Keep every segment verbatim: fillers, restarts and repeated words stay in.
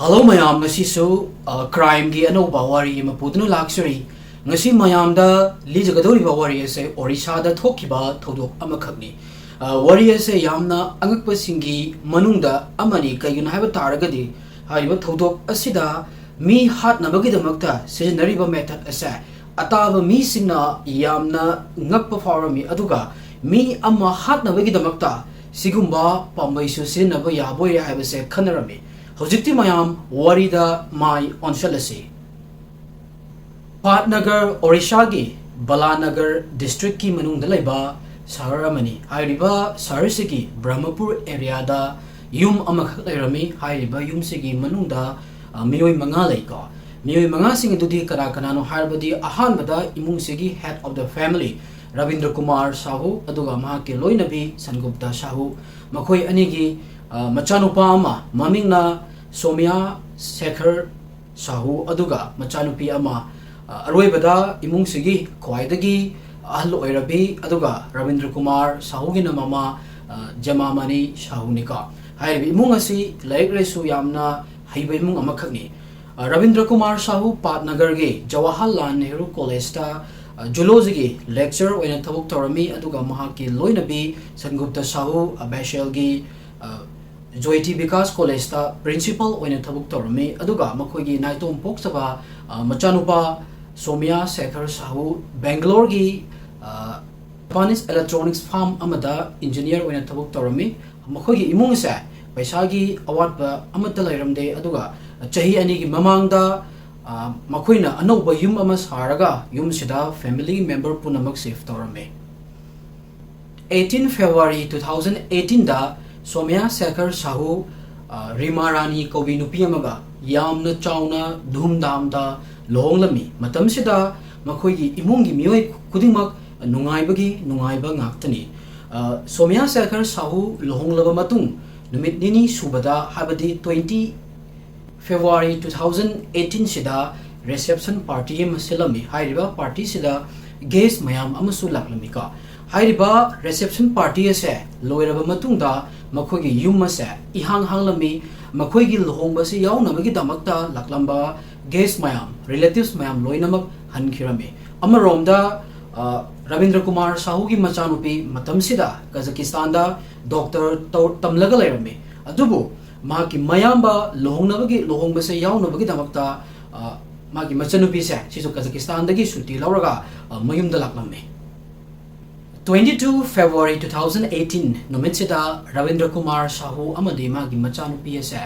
Hello ꯃꯌꯥꯝ, ꯉꯁꯤꯁꯨ, ꯑ, crime ꯒꯤ ꯑꯅꯧꯕ ꯋꯥꯔꯤ ꯑꯃ ꯄꯨꯗꯨꯅ ꯂꯥꯛꯆꯔꯤ꯫ ꯉꯁꯤ ꯃꯌꯥꯝꯗ ꯂꯤꯖꯒꯗꯧꯔꯤꯕ ꯋꯥꯔꯤ ꯑꯁꯦ ꯑꯣꯔꯤꯁꯥꯗ ꯊꯣꯛꯈꯤꯕ ꯊꯧꯗꯣꯛ ꯑꯃꯈꯛꯅꯤ꯫ ꯑ, ꯋꯥꯔꯤ ꯑꯁꯦ ꯌꯥꯝꯅ ꯑꯉꯛꯄꯁꯤꯡꯒꯤ ꯃꯅꯨꯡꯗ ꯑꯃꯅꯤ꯫ ꯀꯩꯒꯤꯅꯣ ꯍꯥꯏꯕ ꯇꯥꯔꯒꯗꯤ, ꯍꯥꯏꯔꯤꯕ ꯊꯧꯗꯣꯛ ꯑꯁꯤꯗ ꯃꯤ ꯍꯥꯠꯅꯕꯒꯤꯗꯃꯛꯇ ꯁꯤꯖꯤꯟꯅꯔꯤꯕ method ꯑꯁꯦ ꯑꯇꯥꯕ ꯃꯤꯁꯤꯡꯅ ꯌꯥꯝꯅ ꯉꯛꯄ ꯐꯥꯎꯔꯝꯃꯤ, ꯑꯗꯨꯒ ꯃꯤ ꯑꯃ ꯍꯥꯠꯅꯕꯒꯤꯗꯃꯛꯇ ꯁꯤꯒꯨꯝꯕ ꯄꯥꯝꯕꯩꯁꯨ ꯁꯤꯖꯤꯟꯅꯕ ꯌꯥꯕ ꯑꯣꯏꯔꯦ ꯍꯥꯏꯕꯁꯦ ꯈꯟꯅꯔꯝꯃꯤ꯫ ꯍꯧꯖꯤꯛꯇꯤ ꯃꯌꯥꯝ ꯋꯥꯔꯤꯗ ꯃꯥꯏ ꯑꯣꯟꯁꯤꯜꯂꯁꯤ꯫ ꯄꯥꯠꯅꯒꯔ ꯑꯣꯔꯤꯁꯥꯒꯤ ꯕꯂꯥꯅꯒꯔ district ꯀꯤ ꯃꯅꯨꯡꯗ ꯂꯩꯕ ꯁꯍꯔ ꯑꯃꯅꯤ꯫ ꯍꯥꯏꯔꯤꯕ ꯁꯍꯔꯁꯤꯒꯤ ꯕ꯭ꯔꯍꯃꯄꯨꯔ area ꯗ ꯌꯨꯝ ꯑꯃꯈꯛ ꯂꯩꯔꯝꯃꯤ꯫ ꯍꯥꯏꯔꯤꯕ ꯌꯨꯝꯁꯤꯒꯤ ꯃꯅꯨꯡꯗ, ꯑ, ꯃꯤꯑꯣꯏ ꯃꯉꯥ ꯂꯩꯀꯣ꯫ ꯃꯤꯑꯣꯏ ꯃꯉꯥꯁꯤꯡ ꯑꯗꯨꯗꯤ ꯀꯅꯥ ꯀꯅꯥꯅꯣ ꯍꯥꯏꯔꯕꯗꯤ, ꯑꯍꯥꯟꯕꯗ ꯏꯃꯨꯡꯁꯤꯒꯤ head of the family Rabindra Kumar Shahu, ꯑꯗꯨꯒ ꯃꯍꯥꯛꯀꯤ ꯂꯣꯏꯅꯕꯤ ꯁꯟꯒꯨꯞꯇ ꯁꯥꯍꯨ, ꯃꯈꯣꯏ ꯑꯅꯤꯒꯤ, ꯑ, ꯃꯆꯥꯅꯨꯄꯥ ꯑꯃ ꯃꯃꯤꯡꯅ ꯁꯣꯃꯤꯌꯥ ꯁꯦꯈꯔ ꯁꯥꯍꯨ, ꯑꯗꯨꯒ ꯃꯆꯥꯅꯨꯄꯤ ꯑꯃ, ꯑ, ꯑꯔꯣꯏꯕꯗ ꯏꯃꯨꯡꯁꯤꯒꯤ ꯈ꯭ꯋꯥꯏꯗꯒꯤ ꯑꯍꯜ ꯑꯣꯏꯔꯕꯤ, ꯑꯗꯨꯒ ꯔꯕꯤꯟꯗ꯭ꯔ ꯀꯨꯃꯥꯔ ꯁꯥꯍꯨꯒꯤꯅ ꯃꯃꯥ, ꯑ, ꯖꯦꯃꯥꯃꯅꯤ ꯁꯥꯍꯨꯅꯤꯀꯣ꯫ ꯍꯥꯏꯔꯤꯕ ꯏꯃꯨꯡ ꯑꯁꯤ ꯂꯥꯏꯔꯤꯛ ꯂꯥꯏꯁꯨ ꯌꯥꯝꯅ ꯍꯩꯕ ꯏꯃꯨꯡ ꯑꯃꯈꯛꯅꯤ꯫ ꯑ, ꯔꯕꯤꯟꯗ꯭ꯔ ꯀꯨꯃꯥꯔ ꯁꯥꯍꯨ ꯄꯥꯠꯅꯒꯔꯒꯤ ꯖꯋꯥꯍꯔꯂꯥꯜ ꯅꯦꯍꯔꯨ ꯀꯣꯂꯦꯖꯇ, ꯑ, zoology ꯒꯤ lecturer ꯑꯣꯏꯅ ꯊꯕꯛ ꯇꯧꯔꯝꯃꯤ, ꯑꯗꯨꯒ ꯃꯍꯥꯛꯀꯤ ꯂꯣꯏꯅꯕꯤ ꯁꯟꯒꯨꯞꯇ ꯁꯥꯍꯨ, ꯑ, ꯕꯦꯁꯦꯜꯒꯤ, ꯑ, ꯖꯣꯏꯇꯤ ꯕꯤꯀꯥꯁ ꯀꯣꯂꯦꯖꯇ principal ꯑꯣꯏꯅ ꯊꯕꯛ ꯇꯧꯔꯝꯃꯤ, ꯑꯗꯨꯒ ꯃꯈꯣꯏꯒꯤ ꯅꯥꯏꯇꯣꯝ ꯄꯣꯛꯆꯕ, ꯑ, ꯃꯆꯥꯅꯨꯄꯥ ꯁꯣꯃꯤꯌꯥ ꯁꯦꯈꯔ ꯁꯥꯍꯨ ꯕꯦꯡꯒꯂꯣꯔꯒꯤ, ꯑ, Japanese electronics firm ꯑꯃꯗ engineer ꯑꯣꯏꯅ ꯊꯕꯛ ꯇꯧꯔꯝꯃꯤ꯫ ꯃꯈꯣꯏꯒꯤ ꯏꯃꯨꯡꯁꯦ ꯄꯩꯁꯥꯒꯤ ꯑꯋꯥꯠꯄ ꯑꯃꯠꯇ ꯂꯩꯔꯝꯗꯦ, ꯑꯗꯨꯒ ꯆꯍꯤ ꯑꯅꯤꯒꯤ ꯃꯃꯥꯡꯗ, ꯑ, ꯃꯈꯣꯏꯅ ꯑꯅꯧꯕ ꯌꯨꯝ ꯑꯃ ꯁꯥꯔꯒ ꯌꯨꯝꯁꯤꯗ family member ꯄꯨꯝꯅꯃꯛ shift ꯇꯧꯔꯝꯃꯤ꯫ eighteen February two thousand eighteen ꯗ ꯁꯣꯃꯤꯌꯥ ꯁꯦꯈꯔ ꯁꯥꯍꯨ, ꯑ, ꯔꯤꯃꯥ ꯔꯥꯅꯤ ꯀꯧꯕꯤ ꯅꯨꯄꯤ ꯑꯃꯒ ꯌꯥꯝꯅ ꯆꯥꯎꯅ ꯙꯨꯝꯙꯥꯝꯗ ꯂꯨꯍꯣꯡꯂꯝꯃꯤ꯫ ꯃꯇꯝꯁꯤꯗ ꯃꯈꯣꯏꯒꯤ ꯏꯃꯨꯡꯒꯤ ꯃꯤꯑꯣꯏ ꯈꯨꯗꯤꯡꯃꯛ ꯅꯨꯡꯉꯥꯏꯕꯒꯤ ꯅꯨꯡꯉꯥꯏꯕ ꯉꯥꯛꯇꯅꯤ꯫ ꯑ, ꯁꯣꯃꯤꯌꯥ ꯁꯦꯈꯔ ꯁꯥꯍꯨ ꯂꯨꯍꯣꯡꯂꯕ ꯃꯇꯨꯡ ꯅꯨꯃꯤꯠ ꯅꯤꯅꯤ ꯁꯨꯕꯗ, ꯍꯥꯏꯕꯗꯤ twenty February two thousand eighteen ꯁꯤꯗ reception party ꯑꯃ ꯁꯤꯜꯂꯝꯃꯤ꯫ ꯍꯥꯏꯔꯤꯕ party ꯁꯤꯗ guest ꯃꯌꯥꯝ ꯑꯃꯁꯨ ꯂꯥꯛꯂꯝꯃꯤꯀꯣ꯫ ꯍꯥꯏꯔꯤꯕ reception party ꯑꯁꯦ ꯂꯣꯏꯔꯕ ꯃꯇꯨꯡꯗ ꯃꯈꯣꯏꯒꯤ ꯌꯨꯝ ꯑꯁꯦ ꯏꯍꯥꯡ ꯍꯥꯡꯂꯝꯃꯤ꯫ ꯃꯈꯣꯏꯒꯤ ꯂꯨꯍꯣꯡꯕꯁꯤ ꯌꯥꯎꯅꯕꯒꯤꯗꯃꯛꯇ ꯂꯥꯛꯂꯝꯕ guest ꯃꯌꯥꯝ, relatives ꯃꯌꯥꯝ ꯂꯣꯏꯅꯃꯛ ꯍꯟꯈꯤꯔꯝꯃꯤ꯫ ꯑꯃꯔꯣꯝꯗ, ꯑ, ꯔꯕꯤꯟꯗ꯭ꯔ ꯀꯨꯃꯥꯔ ꯁꯥꯍꯨꯒꯤ ꯃꯆꯥꯅꯨꯄꯤ ꯃꯇꯝꯁꯤꯗ ꯀꯖꯀꯤꯁꯇꯥꯟꯗ doctor ꯇꯧ-, ꯇꯝꯂꯒ ꯂꯩꯔꯝꯃꯤ꯫ ꯑꯗꯨꯕꯨ ꯃꯍꯥꯛꯀꯤ ꯃꯌꯥꯝꯕ ꯂꯨꯍꯣꯡꯅꯕꯒꯤ, ꯂꯨꯍꯣꯡꯕꯁꯦ ꯌꯥꯎꯅꯕꯒꯤꯗꯃꯛꯇ, ꯑ, ꯃꯥꯒꯤ ꯃꯆꯟꯅꯨꯄꯤꯁꯦ ꯁꯤꯁꯨ ꯀꯖꯀꯤꯁꯇꯥꯟꯗꯒꯤ ꯁꯨꯇꯤ ꯂꯧꯔꯒ, ꯑ, ꯃꯌꯨꯝꯗ ꯂꯥꯛꯂꯝꯃꯤ꯫ Twenty two February two thousand eighteen ꯅꯨꯃꯤꯠꯁꯤꯗ ꯔꯕꯤꯟꯗ꯭ꯔ ꯀꯨꯃꯥꯔ ꯁꯥꯍꯨ ꯑꯃꯗꯤ ꯃꯥꯒꯤ ꯃꯆꯥꯅꯨꯄꯤ ꯑꯁꯦ,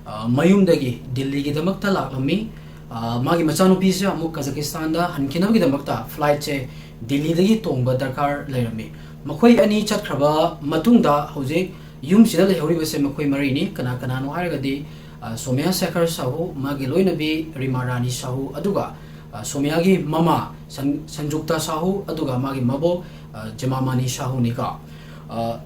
ꯑ, ꯃꯌꯨꯝꯗꯒꯤ ꯗꯤꯜꯂꯤꯒꯤꯗꯃꯛꯇ ꯂꯥꯛꯂꯝꯃꯤ꯫ ꯑ, ꯃꯥꯒꯤ ꯃꯆꯥꯅꯨꯄꯤꯁꯦ ꯑꯃꯨꯛ ꯀꯖꯀꯤꯁꯇꯥꯟꯗ ꯍꯟꯈꯤꯅꯕꯒꯤꯗꯃꯛꯇ flightꯁꯦ ꯗꯤꯜꯂꯤꯗꯒꯤ ꯇꯣꯡꯕ ꯗꯔꯀꯥꯔ ꯂꯩꯔꯝꯃꯤ꯫ ꯃꯈꯣꯏ ꯑꯅꯤ ꯆꯠꯈ꯭ꯔꯕ ꯃꯇꯨꯡꯗ ꯍꯧꯖꯤꯛ ꯌꯨꯝꯁꯤꯗ ꯂꯩꯍꯧꯔꯤꯕꯁꯦ ꯃꯈꯣꯏ ꯃꯔꯤꯅꯤ꯫ ꯀꯅꯥ ꯀꯅꯥꯅꯣ ꯍꯥꯏꯔꯒꯗꯤ, ꯑ, ꯁꯣꯃ꯭ꯌꯥ ꯁꯦꯈꯔ ꯁꯥꯍꯨ, ꯃꯥꯒꯤ ꯂꯣꯏꯅꯕꯤ ꯔꯤꯃꯥ ꯔꯥꯅꯤ ꯁꯥꯍꯨ, ꯑꯗꯨꯒ, ꯑ, ꯁꯣꯃ꯭ꯌꯥꯒꯤ ꯃꯃꯥ ꯁꯟ-, ꯁꯟꯖꯨꯛꯇꯥ ꯁꯥꯍꯨ, ꯑꯗꯨꯒ ꯃꯥꯒꯤ ꯃꯕꯣꯛ, ꯑ, ꯖꯦꯃꯥꯃꯥꯅꯤ ꯁꯥꯍꯨꯅꯤꯀꯣ꯫ ꯑ,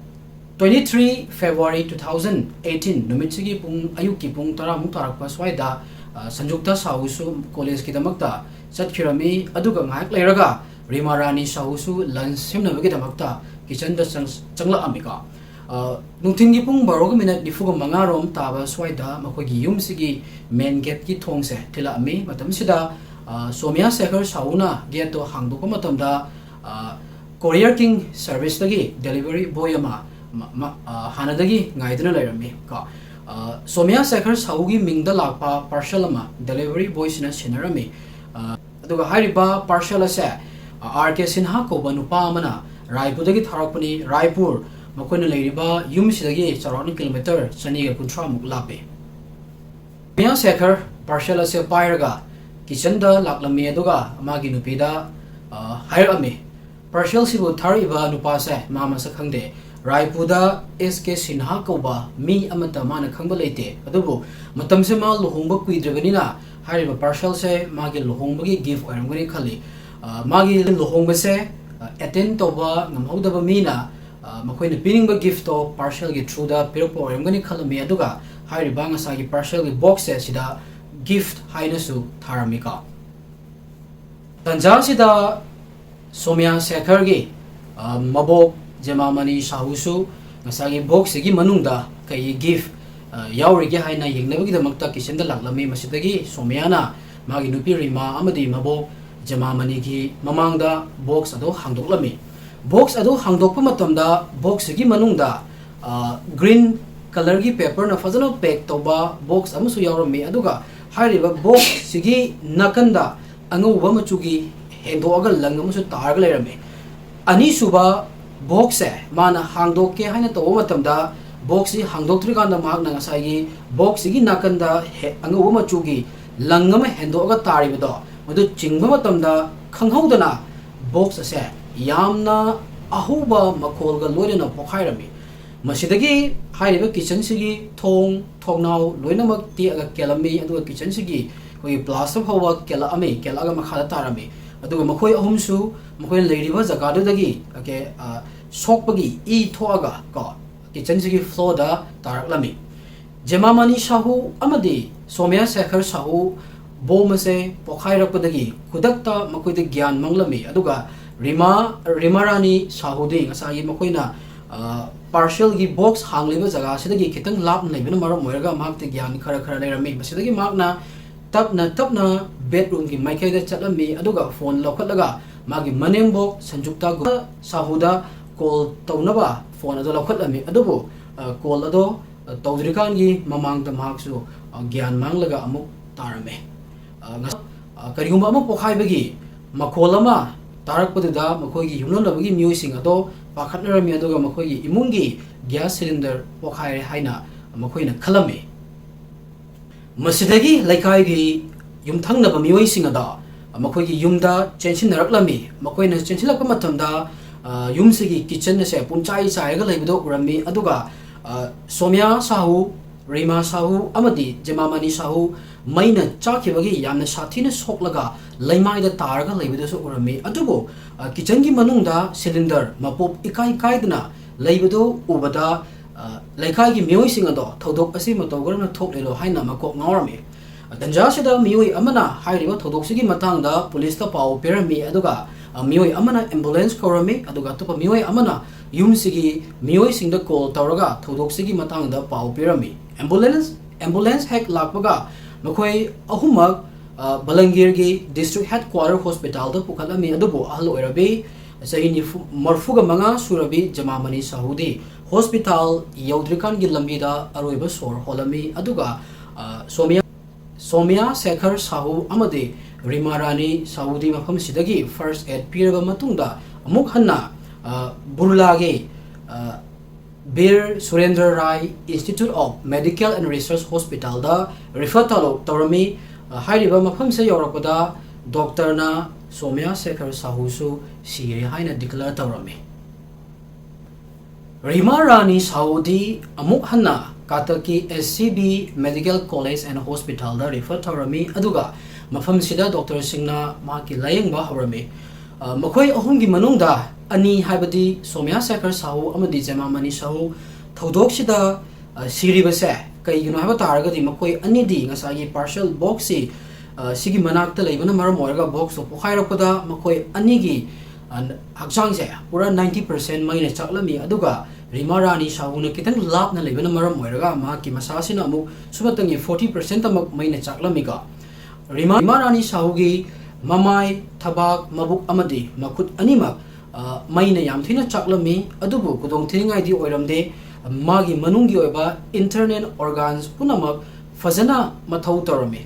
twenty three February two thousand eighteen ꯅꯨꯃꯤꯠꯁꯤꯒꯤ ꯄꯨꯡ, ꯑꯌꯨꯛꯀꯤ ꯄꯨꯡ ꯇꯔꯥꯃꯨꯛ ꯇꯥꯔꯛꯄ ꯁ꯭ꯋꯥꯏꯗ, ꯑ, ꯁꯟꯖꯨꯛꯇꯥ ꯁꯥꯍꯨꯁꯨ ꯀꯣꯂꯦꯖꯀꯤꯗꯃꯛꯇ ꯆꯠꯈꯤꯔꯝꯃꯤ꯫ ꯑꯗꯨꯒ ꯉꯥꯏꯍꯥꯛ ꯂꯩꯔꯒ ꯔꯤꯃꯥ ꯔꯥꯅꯤ ꯁꯥꯍꯨꯁꯨ lunch ꯁꯦꯝꯅꯕꯒꯤꯗꯃꯛꯇ kitchenꯗ ꯆꯪ-, ꯆꯪꯂꯛꯑꯝꯃꯤꯀꯣ꯫ ꯑ, ꯅꯨꯡꯊꯤꯟꯒꯤ ꯄꯨꯡ ꯕꯥꯔꯣꯒ minute ꯅꯤꯐꯨꯒ ꯃꯉꯥ ꯔꯣꯝ ꯇꯥꯕ ꯁ꯭ꯋꯥꯏꯗ ꯃꯈꯣꯏꯒꯤ ꯌꯨꯝꯁꯤꯒꯤ main gateꯀꯤ ꯊꯣꯡꯁꯦ ꯊꯤꯜꯂꯛꯑꯝꯃꯤ꯫ ꯃꯇꯝꯁꯤꯗ, ꯑ, ꯁꯣꯃꯤꯌꯥ ꯁꯦꯈꯔ ꯁꯥꯍꯨꯅ gateꯇꯣ ꯍꯥꯡꯗꯣꯛꯄ ꯃꯇꯝꯗ, ꯑ, Courier King serviceꯇꯒꯤ delivery boy ꯑꯃ ꯃ-, ꯃ-, ꯑ, ꯍꯥꯟꯅꯗꯒꯤ ꯉꯥꯏꯗꯨꯅ ꯂꯩꯔꯝꯃꯤ ꯀꯣ꯫ ꯑ, ꯁꯣꯃꯤꯌꯥ ꯁꯦꯈꯔ ꯁꯥꯍꯨꯒꯤ ꯃꯤꯡꯗ ꯂꯥꯛꯄ parcel ꯑꯃ delivery boyꯁꯤꯅ ꯁꯤꯟꯅꯔꯝꯃꯤ꯫ ꯑ, ꯑꯗꯨꯒ ꯍꯥꯏꯔꯤꯕ parcel ꯑꯁꯦ, ꯑ, ꯑꯥꯔ ꯀꯦ ꯁꯤꯟꯍꯥ ꯀꯧꯕ ꯅꯨꯄꯥ ꯑꯃꯅ ꯔꯥꯏꯄꯨꯔꯗꯒꯤ ꯊꯥꯔꯛꯄꯅꯤ꯫ ꯔꯥꯏꯄꯨꯔ ꯃꯈꯣꯏꯅ ꯂꯩꯔꯤꯕ ꯌꯨꯝꯁꯤꯗꯒꯤ ꯆꯥꯎꯔꯥꯛꯅ kilometre ꯆꯅꯤꯒ ꯀꯨꯟꯊ꯭ꯔꯥꯃꯨꯛ ꯂꯥꯞꯄꯤ꯫ ꯁꯣꯃꯤꯌꯥ ꯁꯦꯈꯔ parcel ꯑꯁꯦ ꯄꯥꯏꯔꯒ kitchenꯗ ꯂꯥꯛꯂꯝꯃꯤ, ꯑꯗꯨꯒ ꯃꯥꯒꯤ ꯅꯨꯄꯤꯗ, ꯑ, ꯍꯥꯏꯔꯛꯑꯝꯃꯤ, parcelꯁꯤꯕꯨ ꯊꯥꯔꯛꯏꯕ ꯅꯨꯄꯥꯁꯦ ꯃꯥ ꯃꯁꯛ ꯈꯪꯗꯦ꯫ ꯔꯥꯏꯄꯨꯔꯗ ꯑꯦꯁ ꯀꯦ ꯁꯤꯟꯍꯥ ꯀꯧꯕ ꯃꯤ ꯑꯃꯠꯇ ꯃꯥꯅ ꯈꯪꯕ ꯂꯩꯇꯦ꯫ ꯑꯗꯨꯕꯨ ꯃꯇꯝꯁꯦ ꯃꯥ ꯂꯨꯍꯣꯡꯕ ꯀꯨꯏꯗ꯭ꯔꯤꯕꯅꯤꯅ ꯍꯥꯏꯔꯤꯕ parcelꯁꯦ ꯃꯥꯒꯤ ꯂꯨꯍꯣꯡꯕꯒꯤ gift ꯑꯣꯏꯔꯝꯒꯅꯤ ꯈꯜꯂꯤ꯫ ꯑ, ꯃꯥꯒꯤ ꯂꯨꯍꯣꯡꯕꯁꯦ, ꯑ, attend ꯇꯧꯕ ꯉꯝꯍꯧꯗꯕ ꯃꯤꯅ, ꯑ, ꯃꯈꯣꯏꯅ ꯄꯤꯅꯤꯡꯕ giftꯇꯣ parcelꯒꯤ throughꯗ ꯄꯤꯔꯛꯄ ꯑꯣꯏꯔꯝꯒꯅꯤ ꯈꯜꯂꯝꯃꯤ꯫ ꯑꯗꯨꯒ ꯍꯥꯏꯔꯤꯕ ꯉꯁꯥꯏꯒꯤ parcelꯒꯤ boxꯁꯦ ꯁꯤꯗ gift ꯍꯥꯏꯅꯁꯨ ꯊꯥꯔꯝꯃꯤꯀꯣ꯫ ꯇꯟꯖꯥꯁꯤꯗ ꯁꯣꯃꯤꯌꯥ ꯁꯦꯈꯔꯒꯤ ꯑ, ꯃꯕꯣꯛ ꯖꯦꯃꯥꯃꯅꯤ ꯁꯥꯍꯨꯁꯨ ꯉꯁꯥꯏꯒꯤ ꯕꯣꯛꯁꯁꯤꯒꯤ ꯃꯅꯨꯡꯗ ꯀꯩ ꯒꯤꯐ, ꯑ, ꯌꯥꯎꯔꯤꯒꯦ ꯍꯥꯏꯅ ꯌꯦꯡꯅꯕꯒꯤꯗꯃꯛꯇ ꯀꯤꯆꯟꯗ ꯂꯥꯛꯂꯝꯃꯤ꯫ ꯃꯁꯤꯗꯒꯤ ꯁꯣꯃꯤꯌꯥꯅ ꯃꯥꯒꯤ ꯅꯨꯄꯤ ꯔꯤꯃꯥ ꯑꯃꯗꯤ ꯃꯕꯣꯛ ꯖꯦꯃꯥꯃꯅꯤꯒꯤ ꯃꯃꯥꯡꯗ ꯕꯣꯛꯁ ꯑꯗꯨ ꯍꯥꯡꯗꯣꯛꯂꯝꯃꯤ꯫ ꯕꯣꯛꯁ ꯑꯗꯨ ꯍꯥꯡꯗꯣꯛꯄ ꯃꯇꯝꯗ ꯕꯣꯛꯁꯁꯤꯒꯤ ꯃꯅꯨꯡꯗ, ꯑ, ꯒ꯭ꯔꯤꯟ ꯀꯂꯔꯒꯤ ꯄꯦꯄꯔꯅ ꯐꯖꯅ ꯄꯦꯛ ꯇꯧꯕ ꯕꯣꯛꯁ ꯑꯃꯁꯨ ꯌꯥꯎꯔꯝꯃꯤ꯫ ꯑꯗꯨꯒ ꯍꯥꯏꯔꯤꯕ ꯕꯣꯛꯁꯁꯤꯒꯤ ꯅꯥꯀꯟꯗ ꯑꯉꯧꯕ ꯃꯆꯨꯒꯤ ꯍꯦꯟꯗꯣꯛꯑꯒ ꯂꯪ ꯑꯃꯁꯨ ꯇꯥꯔꯒ ꯂꯩꯔꯝꯃꯤ꯫ ꯑꯅꯤꯁꯨꯕ ꯕꯣꯛꯁꯁꯦ ꯃꯥꯅ ꯍꯥꯡꯗꯣꯛꯀꯦ ꯍꯥꯏꯅ ꯇꯧꯕ ꯃꯇꯝꯗ, ꯕꯣꯛꯁꯁꯤ ꯍꯥꯡꯗꯣꯛꯇ꯭ꯔꯤꯀꯥꯟꯗ ꯃꯍꯥꯛꯅ ꯉꯁꯥꯏꯒꯤ ꯕꯣꯛꯁꯁꯤꯒꯤ ꯅꯥꯀꯟꯗ ꯍꯦ-, ꯑꯉꯧꯕ ꯃꯆꯨꯒꯤ ꯂꯪ ꯑꯃ ꯍꯦꯟꯗꯣꯛꯑꯒ ꯇꯥꯔꯤꯕꯗꯣ, ꯃꯗꯨ ꯆꯤꯡꯕ ꯃꯇꯝꯗ ꯈꯪꯍꯧꯗꯅ ꯕꯣꯛꯁ ꯑꯁꯦ ꯌꯥꯝꯅ ꯑꯍꯧꯕ ꯃꯈꯣꯜꯒ ꯂꯣꯏꯅꯅ ꯄꯣꯈꯥꯏꯔꯝꯃꯤ꯫ ꯃꯁꯤꯗꯒꯤ ꯍꯥꯏꯔꯤꯕ ꯀꯤꯆꯟꯁꯤꯒꯤ ꯊꯣꯡ, ꯊꯣꯡꯅꯥꯎ ꯂꯣꯏꯅꯃꯛ ꯇꯦꯛꯑꯒ ꯀꯦꯜꯂꯝꯃꯤ, ꯑꯗꯨꯒ ꯀꯤꯆꯟꯁꯤꯒꯤ ꯑꯩꯈꯣꯏꯒꯤ ꯄ꯭ꯂꯥꯁꯇꯔ ꯐꯥꯎꯕ ꯀꯦꯜꯂꯛꯑꯝꯃꯤ, ꯀꯦꯜꯂꯛꯑꯒ ꯃꯈꯥꯗ ꯇꯥꯔꯝꯃꯤ꯫ ꯑꯗꯨꯒ ꯃꯈꯣꯏ ꯑꯍꯨꯝꯁꯨ ꯃꯈꯣꯏꯅ ꯂꯩꯔꯤꯕ ꯖꯒꯥꯗꯨꯗꯒꯤ, okay, ꯑ, ꯁꯣꯛꯄꯒꯤ ꯏ ꯊꯣꯛꯑꯒ ꯀꯣ, ꯀꯤꯆꯟꯁꯤꯒꯤ ꯐ꯭ꯂꯣꯔꯗ ꯇꯥꯔꯛꯂꯝꯃꯤ꯫ ꯖꯦꯃꯥꯃꯅꯤ ꯁꯥꯍꯨ ꯑꯃꯗꯤ ꯁꯣꯃ꯭ꯌꯥ ꯁꯦꯈꯔ ꯁꯥꯍꯨ ꯕꯣꯝ ꯑꯁꯦ ꯄꯣꯈꯥꯏꯔꯛꯄꯗꯒꯤ ꯈꯨꯗꯛꯇ ꯃꯈꯣꯏꯗ ꯒ꯭ꯌꯥꯟ ꯃꯥꯡꯂꯝꯃꯤ꯫ ꯑꯗꯨꯒ ꯔꯤꯃꯥ, ꯔꯤꯃꯥ ꯔꯥꯅꯤ ꯁꯥꯍꯨꯗꯤ ꯉꯁꯥꯏꯒꯤ ꯃꯈꯣꯏꯅ, ꯑ, ꯄꯥꯔꯁꯦꯜꯒꯤ ꯕꯣꯛꯁ ꯍꯥꯡꯂꯤꯕ ꯖꯒꯥꯁꯤꯗꯒꯤ ꯈꯤꯇꯪ ꯂꯥꯞꯅ ꯂꯩꯕꯅ ꯃꯔꯝ ꯑꯣꯏꯔꯒ ꯃꯍꯥꯛꯇꯤ ꯒ꯭ꯌꯥꯟ ꯈꯔ ꯈꯔ ꯂꯩꯔꯝꯃꯤ꯫ ꯃꯁꯤꯗꯒꯤ ꯃꯍꯥꯛꯅ ꯇꯞꯅ ꯇꯞꯅ ꯕꯦꯗꯔꯨꯝꯒꯤ ꯃꯥꯏꯀꯩꯗ ꯆꯠꯂꯝꯃꯤ, ꯑꯗꯨꯒ ꯐꯣꯟ ꯂꯧꯈꯠꯂꯒ ꯃꯥꯒꯤ ꯃꯅꯦꯝꯕꯣꯛ ꯁꯟꯖꯨꯛꯇꯥ ꯒꯨ-, ꯁꯥꯍꯨꯗ ꯀꯣꯜ ꯇꯧꯅꯕ ꯐꯣꯟ ꯑꯗꯨ ꯂꯧꯈꯠꯂꯝꯃꯤ꯫ ꯑꯗꯨꯕꯨ, ꯑ, ꯀꯣꯜ ꯑꯗꯣ, ꯑ, ꯇꯧꯗ꯭ꯔꯤꯀꯥꯟꯒꯤ ꯃꯃꯥꯡꯗ ꯃꯍꯥꯛꯁꯨ, ꯑ, ꯒ꯭ꯌꯥꯟ ꯃꯥꯡꯂꯒ ꯑꯃꯨꯛ ꯇꯥꯔꯝꯃꯤ꯫ ꯑ, ꯉ-, ꯑ, ꯀꯔꯤꯒꯨꯝꯕ ꯑꯃ ꯄꯣꯈꯥꯏꯕꯒꯤ ꯃꯈꯣꯜ ꯑꯃ ꯇꯥꯔꯛꯄꯗꯨꯗ ꯃꯈꯣꯏꯒꯤ ꯌꯨꯝꯂꯣꯟꯅꯕꯒꯤ ꯃꯤꯑꯣꯏꯁꯤꯡ ꯑꯗꯣ ꯄꯥꯈꯠꯅꯔꯝꯃꯤ, ꯑꯗꯨꯒ ꯃꯈꯣꯏꯒꯤ ꯏꯃꯨꯡꯒꯤ ꯒ꯭ꯌꯥꯁ ꯁꯤꯂꯤꯟꯗꯔ ꯄꯣꯈꯥꯏꯔꯦ ꯍꯥꯏꯅ ꯃꯈꯣꯏꯅ ꯈꯜꯂꯝꯃꯤ꯫ ꯃꯁꯤꯗꯒꯤ ꯂꯩꯀꯥꯏꯒꯤ ꯌꯨꯝꯊꯪꯅꯕ ꯃꯤꯑꯣꯏꯁꯤꯡ ꯑꯗꯣ ꯃꯈꯣꯏꯒꯤ ꯌꯨꯝꯗ ꯆꯦꯟꯁꯤꯟꯅꯔꯛꯂꯝꯃꯤ꯫ ꯃꯈꯣꯏꯅ ꯆꯦꯟꯁꯤꯜꯂꯛꯄ ꯃꯇꯝꯗ, ꯑ, ꯌꯨꯝꯁꯤꯒꯤ ꯀꯤꯆꯟ ꯑꯁꯦ ꯄꯨꯝꯆꯥꯏ ꯆꯥꯏꯔꯒ ꯂꯩꯕꯗꯣ ꯎꯔꯝꯃꯤ꯫ ꯑꯗꯨꯒ, ꯑ, ꯁꯣꯃ꯭ꯌꯥ ꯁꯥꯍꯨ, ꯔꯤꯃꯥ ꯁꯥꯍꯨ ꯑꯃꯗꯤ ꯖꯦꯃꯥꯃꯅꯤ ꯁꯥꯍꯨ ꯃꯩꯅ ꯆꯥꯛꯈꯤꯕꯒꯤ ꯌꯥꯝꯅ ꯁꯥꯊꯤꯅ ꯁꯣꯛꯂꯒ ꯂꯩꯃꯥꯏꯗ ꯇꯥꯔꯒ ꯂꯩꯕꯗꯨꯁꯨ ꯎꯔꯝꯃꯤ꯫ ꯑꯗꯨꯕꯨ, ꯑ, ꯀꯤꯆꯟꯒꯤ ꯃꯅꯨꯡꯗ ꯁꯤꯂꯤꯟꯗꯔ ꯃꯄꯣꯞ ꯏꯀꯥꯏ ꯀꯥꯏꯗꯅ ꯂꯩꯕꯗꯨ ꯎꯕꯗ, ꯑ, ꯂꯩꯀꯥꯏꯒꯤ ꯃꯤꯑꯣꯏꯁꯤꯡ ꯑꯗꯣ ꯊꯧꯗꯣꯛ ꯑꯁꯤ ꯃꯇꯧ ꯀꯔꯝꯅ ꯊꯣꯛꯂꯤꯅꯣ ꯍꯥꯏꯅ ꯃꯀꯣꯛ ꯉꯥꯎꯔꯝꯃꯤ꯫ ꯇꯟꯖꯥꯁꯤꯗ ꯃꯤꯑꯣꯏ ꯑꯃꯅ ꯍꯥꯏꯔꯤꯕ ꯊꯧꯗꯣꯛꯁꯤꯒꯤ ꯃꯇꯥꯡꯗ ꯄꯨꯂꯤꯁꯇ ꯄꯥꯎ ꯄꯤꯔꯝꯃꯤ, ꯑꯗꯨꯒ, ꯑ, ꯃꯤꯑꯣꯏ ꯑꯃꯅ ambulance ꯀꯧꯔꯝꯃꯤ, ꯑꯗꯨꯒ ꯑꯇꯣꯞꯄ ꯃꯤꯑꯣꯏ ꯑꯃꯅ ꯌꯨꯝꯁꯤꯒꯤ ꯃꯤꯑꯣꯏꯁꯤꯡꯗ call ꯇꯧꯔꯒ ꯊꯧꯗꯣꯛꯁꯤꯒꯤ ꯃꯇꯥꯡꯗ ꯄꯥꯎ ꯄꯤꯔꯝꯃꯤ꯫ Ambulance, ambulance ꯍꯦꯛ ꯂꯥꯛꯄꯒ ꯃꯈꯣꯏ ꯑꯍꯨꯝꯃꯛ, ꯑ, ꯕꯂꯪꯒꯤꯔꯒꯤ district headquarter hospitalꯗ ꯄꯨꯈꯠꯂꯝꯃꯤ, ꯑꯗꯨꯕꯨ ꯑꯍꯜ ꯑꯣꯏꯔꯕꯤ ꯆꯍꯤ ꯅꯤꯐꯨ, ꯃꯔꯤꯐꯨꯒ ꯃꯉꯥ ꯁꯨꯔꯕꯤ ꯖꯃꯥꯃꯅꯤ ꯁꯥꯍꯨꯗꯤ hospital ꯌꯧꯗ꯭ꯔꯤꯀꯥꯟꯒꯤ ꯂꯝꯕꯤꯗ ꯑꯔꯣꯏꯕ ꯁꯣꯔ ꯍꯣꯜꯂꯝꯃꯤ, ꯑꯗꯨꯒ, ꯑ, ꯁꯣꯃꯤꯌꯥ ꯁꯣꯃꯤꯌꯥ ꯁꯦꯈꯔ ꯁꯥꯍꯨ ꯑꯃꯗꯤ ꯔꯤꯃꯥ ꯔꯥꯅꯤ ꯁꯥꯍꯨꯗꯤ ꯃꯐꯝꯁꯤꯗꯒꯤ first aid ꯄꯤꯔꯕ ꯃꯇꯨꯡꯗ ꯑꯃꯨꯛ ꯍꯟꯅ, ꯑ, ꯕꯨꯔꯂꯥꯒꯤ, ꯑ, ꯕꯤꯔ ꯁꯨꯔꯦꯟꯗ꯭ꯔ ꯔꯥꯏ Institute of Medical and Research Hospitalꯗ refer ꯇꯧ-, ꯇꯧꯔꯝꯃꯤ꯫ ꯑ, ꯍꯥꯏꯔꯤꯕ ꯃꯐꯝꯁꯤꯗ ꯌꯧꯔꯛꯄꯗ doctorꯅ ꯁꯣꯃꯤꯌꯥ ꯁꯦꯈꯔ ꯁꯥꯍꯨꯁꯨ ꯁꯤꯔꯦ ꯍꯥꯏꯅ declare ꯇꯧꯔꯝꯃꯤ꯫ ꯔꯤꯃꯥ ꯔꯥꯅꯤ ꯁꯥꯍꯨꯗꯤ ꯑꯃꯨꯛ ꯍꯟꯅ ꯀꯥꯇꯛꯀꯤ S C B Medical College and Hospitalꯗ refer ꯇꯧꯔꯝꯃꯤ, ꯑꯗꯨꯒ ꯃꯐꯝꯁꯤꯗ doctorꯁꯤꯡꯅ ꯃꯍꯥꯛꯀꯤ ꯂꯥꯌꯦꯡꯕ ꯍꯧꯔꯝꯃꯤ꯫ ꯑ, ꯃꯈꯣꯏ ꯑꯍꯨꯝꯒꯤ ꯃꯅꯨꯡꯗ ꯑꯅꯤ, ꯍꯥꯏꯕꯗꯤ ꯁꯣꯃꯤꯌꯥ ꯁꯦꯈꯔ ꯁꯥꯍꯨ ꯑꯃꯗꯤ ꯖꯦꯃꯥꯃꯅꯤ ꯁꯥꯍꯨ, ꯊꯧꯗꯣꯛꯁꯤꯗ, ꯑ, ꯁꯤꯔꯤꯕꯁꯦ ꯀꯩꯒꯤꯅꯣ ꯍꯥꯏꯕ ꯇꯥꯔꯒꯗꯤ ꯃꯈꯣꯏ ꯑꯅꯤꯗꯤ ꯉꯁꯥꯏꯒꯤ parcel boxꯁꯤ, ꯑ, ꯁꯤꯒꯤ ꯃꯅꯥꯛꯇ ꯂꯩꯕꯅ ꯃꯔꯝ ꯑꯣꯏꯔꯒ boxꯇꯣ ꯄꯣꯈꯥꯏꯔꯛꯄꯗ ꯃꯈꯣꯏ ꯑꯅꯤꯒꯤ, ꯑ, ꯍꯛꯆꯥꯡꯁꯦ ꯄꯨꯔꯥ ninety percent ꯃꯩꯅ ꯆꯥꯛꯂꯝꯃꯤ, ꯑꯗꯨꯒ ꯔꯤꯃꯥ ꯔꯥꯅꯤ ꯁꯥꯍꯨꯅ ꯈꯤꯇꯪ ꯂꯥꯞꯅ ꯂꯩꯕꯅ ꯃꯔꯝ ꯑꯣꯏꯔꯒ ꯃꯍꯥꯛꯀꯤ ꯃꯁꯥꯁꯤꯅ ꯑꯃꯨꯛ ꯁꯨꯞꯅꯇꯪꯒꯤ forty percentꯃꯛ ꯃꯩꯅ ꯆꯥꯛꯂꯝꯃꯤꯀꯣ꯫ ꯔꯤꯃꯥ, ꯔꯤꯃꯥ ꯔꯥꯅꯤ ꯁꯥꯍꯨꯒꯤ ꯃꯃꯥꯏ, ꯊꯕꯥꯛ, ꯃꯕꯨꯛ ꯑꯃꯗꯤ ꯃꯈꯨꯠ ꯑꯅꯤꯃꯛ, ꯑ, ꯃꯩꯅ ꯌꯥꯝ ꯊꯤꯅ ꯆꯥꯛꯂꯝꯃꯤ, ꯑꯗꯨꯕꯨ ꯈꯨꯗꯣꯡꯊꯤꯅꯤꯡꯉꯥꯏꯗꯤ ꯑꯣꯏꯔꯝꯗꯦ꯫ ꯃꯥꯒꯤ ꯃꯅꯨꯡꯒꯤ ꯑꯣꯏꯕ internal organs ꯄꯨꯝꯅꯃꯛ ꯐꯖꯅ ꯃꯊꯧ ꯇꯧꯔꯝꯃꯤ꯫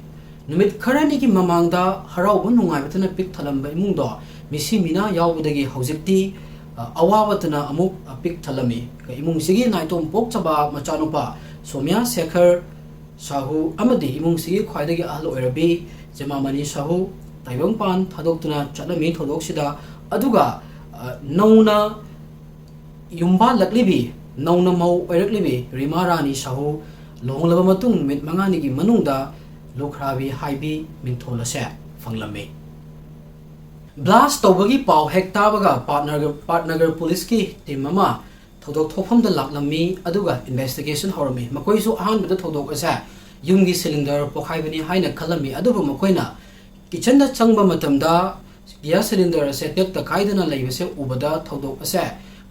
ꯅꯨꯃꯤꯠ ꯈꯔꯅꯤꯒꯤ ꯃꯃꯥꯡꯗ ꯍꯔꯥꯎꯕ ꯅꯨꯡꯉꯥꯏꯕꯇꯅ ꯄꯤꯛ ꯊꯜꯂꯝꯕ ꯏꯃꯨꯡꯗꯣ ꯃꯤꯁꯤ ꯃꯤꯅꯥ ꯌꯥꯎꯕꯗꯒꯤ ꯍꯧꯖꯤꯛꯇꯤ, ꯑ, ꯑꯋꯥꯕꯇꯅ ꯑꯃꯨꯛ, ꯑ, ꯄꯤꯛ ꯊꯜꯂꯝꯃꯤ꯫ ꯏꯃꯨꯡꯁꯤꯒꯤ ꯅꯥꯏꯇꯣꯝ ꯄꯣꯛꯆꯕ ꯃꯆꯥꯅꯨꯄꯥ ꯁꯣꯃꯤꯌꯥ ꯁꯦꯈꯔ ꯁꯥꯍꯨ ꯑꯃꯗꯤ ꯏꯃꯨꯡꯁꯤꯒꯤ ꯈ꯭ꯋꯥꯏꯗꯒꯤ ꯑꯍꯜ ꯑꯣꯏꯔꯕꯤ ꯖꯦꯃꯥꯃꯅꯤ ꯁꯥꯍꯨ ꯇꯥꯏꯕꯪꯄꯥꯟ ꯊꯥꯗꯣꯛꯇꯨꯅ ꯆꯠꯂꯝꯃꯤ ꯊꯧꯗꯣꯛꯁꯤꯗ꯫ ꯑꯗꯨꯒ, ꯑ, ꯅꯧꯅ ꯌꯨꯝꯕꯥꯜꯂꯛꯂꯤꯕꯤ, ꯅꯧꯅ ꯃꯧ ꯑꯣꯏꯔꯛꯂꯤꯕꯤ ꯔꯤꯃꯥ ꯔꯥꯅꯤ ꯁꯥꯍꯨ ꯂꯨꯍꯣꯡꯂꯕ ꯃꯇꯨꯡ ꯅꯨꯃꯤꯠ ꯃꯉꯥꯅꯤꯒꯤ ꯃꯅꯨꯡꯗ ꯂꯨꯈ꯭ꯔꯥꯕꯤ ꯍꯥꯏꯕꯤ ꯃꯤꯡꯊꯣꯜ ꯑꯁꯦ ꯐꯪꯂꯝꯃꯤ꯫ Blast ꯇꯧꯕꯒꯤ ꯄꯥꯎ ꯍꯦꯛ ꯇꯥꯕꯒ ꯄꯥꯠꯅꯒꯔ, ꯄꯥꯠꯅꯒꯔ ꯄꯨꯂꯤꯁꯀꯤ team ꯑꯃ ꯊꯧꯗꯣꯛ ꯊꯣꯛꯐꯝꯗ ꯂꯥꯛꯂꯝꯃꯤ, ꯑꯗꯨꯒ investigation ꯍꯧꯔꯝꯃꯤ꯫ ꯃꯈꯣꯏꯁꯨ ꯑꯍꯥꯟꯕꯗ ꯊꯧꯗꯣꯛ ꯑꯁꯦ ꯌꯨꯝꯒꯤ ꯁꯤꯂꯤꯟꯗꯔ ꯄꯣꯈꯥꯏꯕꯅꯤ ꯍꯥꯏꯅ ꯈꯜꯂꯝꯃꯤ, ꯑꯗꯨꯕꯨ ꯃꯈꯣꯏꯅ ꯀꯤꯆꯟꯗ ꯆꯪꯕ ꯃꯇꯝꯗ ꯒ꯭ꯌꯥꯁ ꯁꯤꯂꯤꯟꯗꯔ ꯑꯁꯦ ꯇꯦꯛꯇ ꯀꯥꯏꯗꯅ ꯂꯩꯕꯁꯦ ꯎꯕꯗ ꯊꯧꯗꯣꯛ ꯑꯁꯦ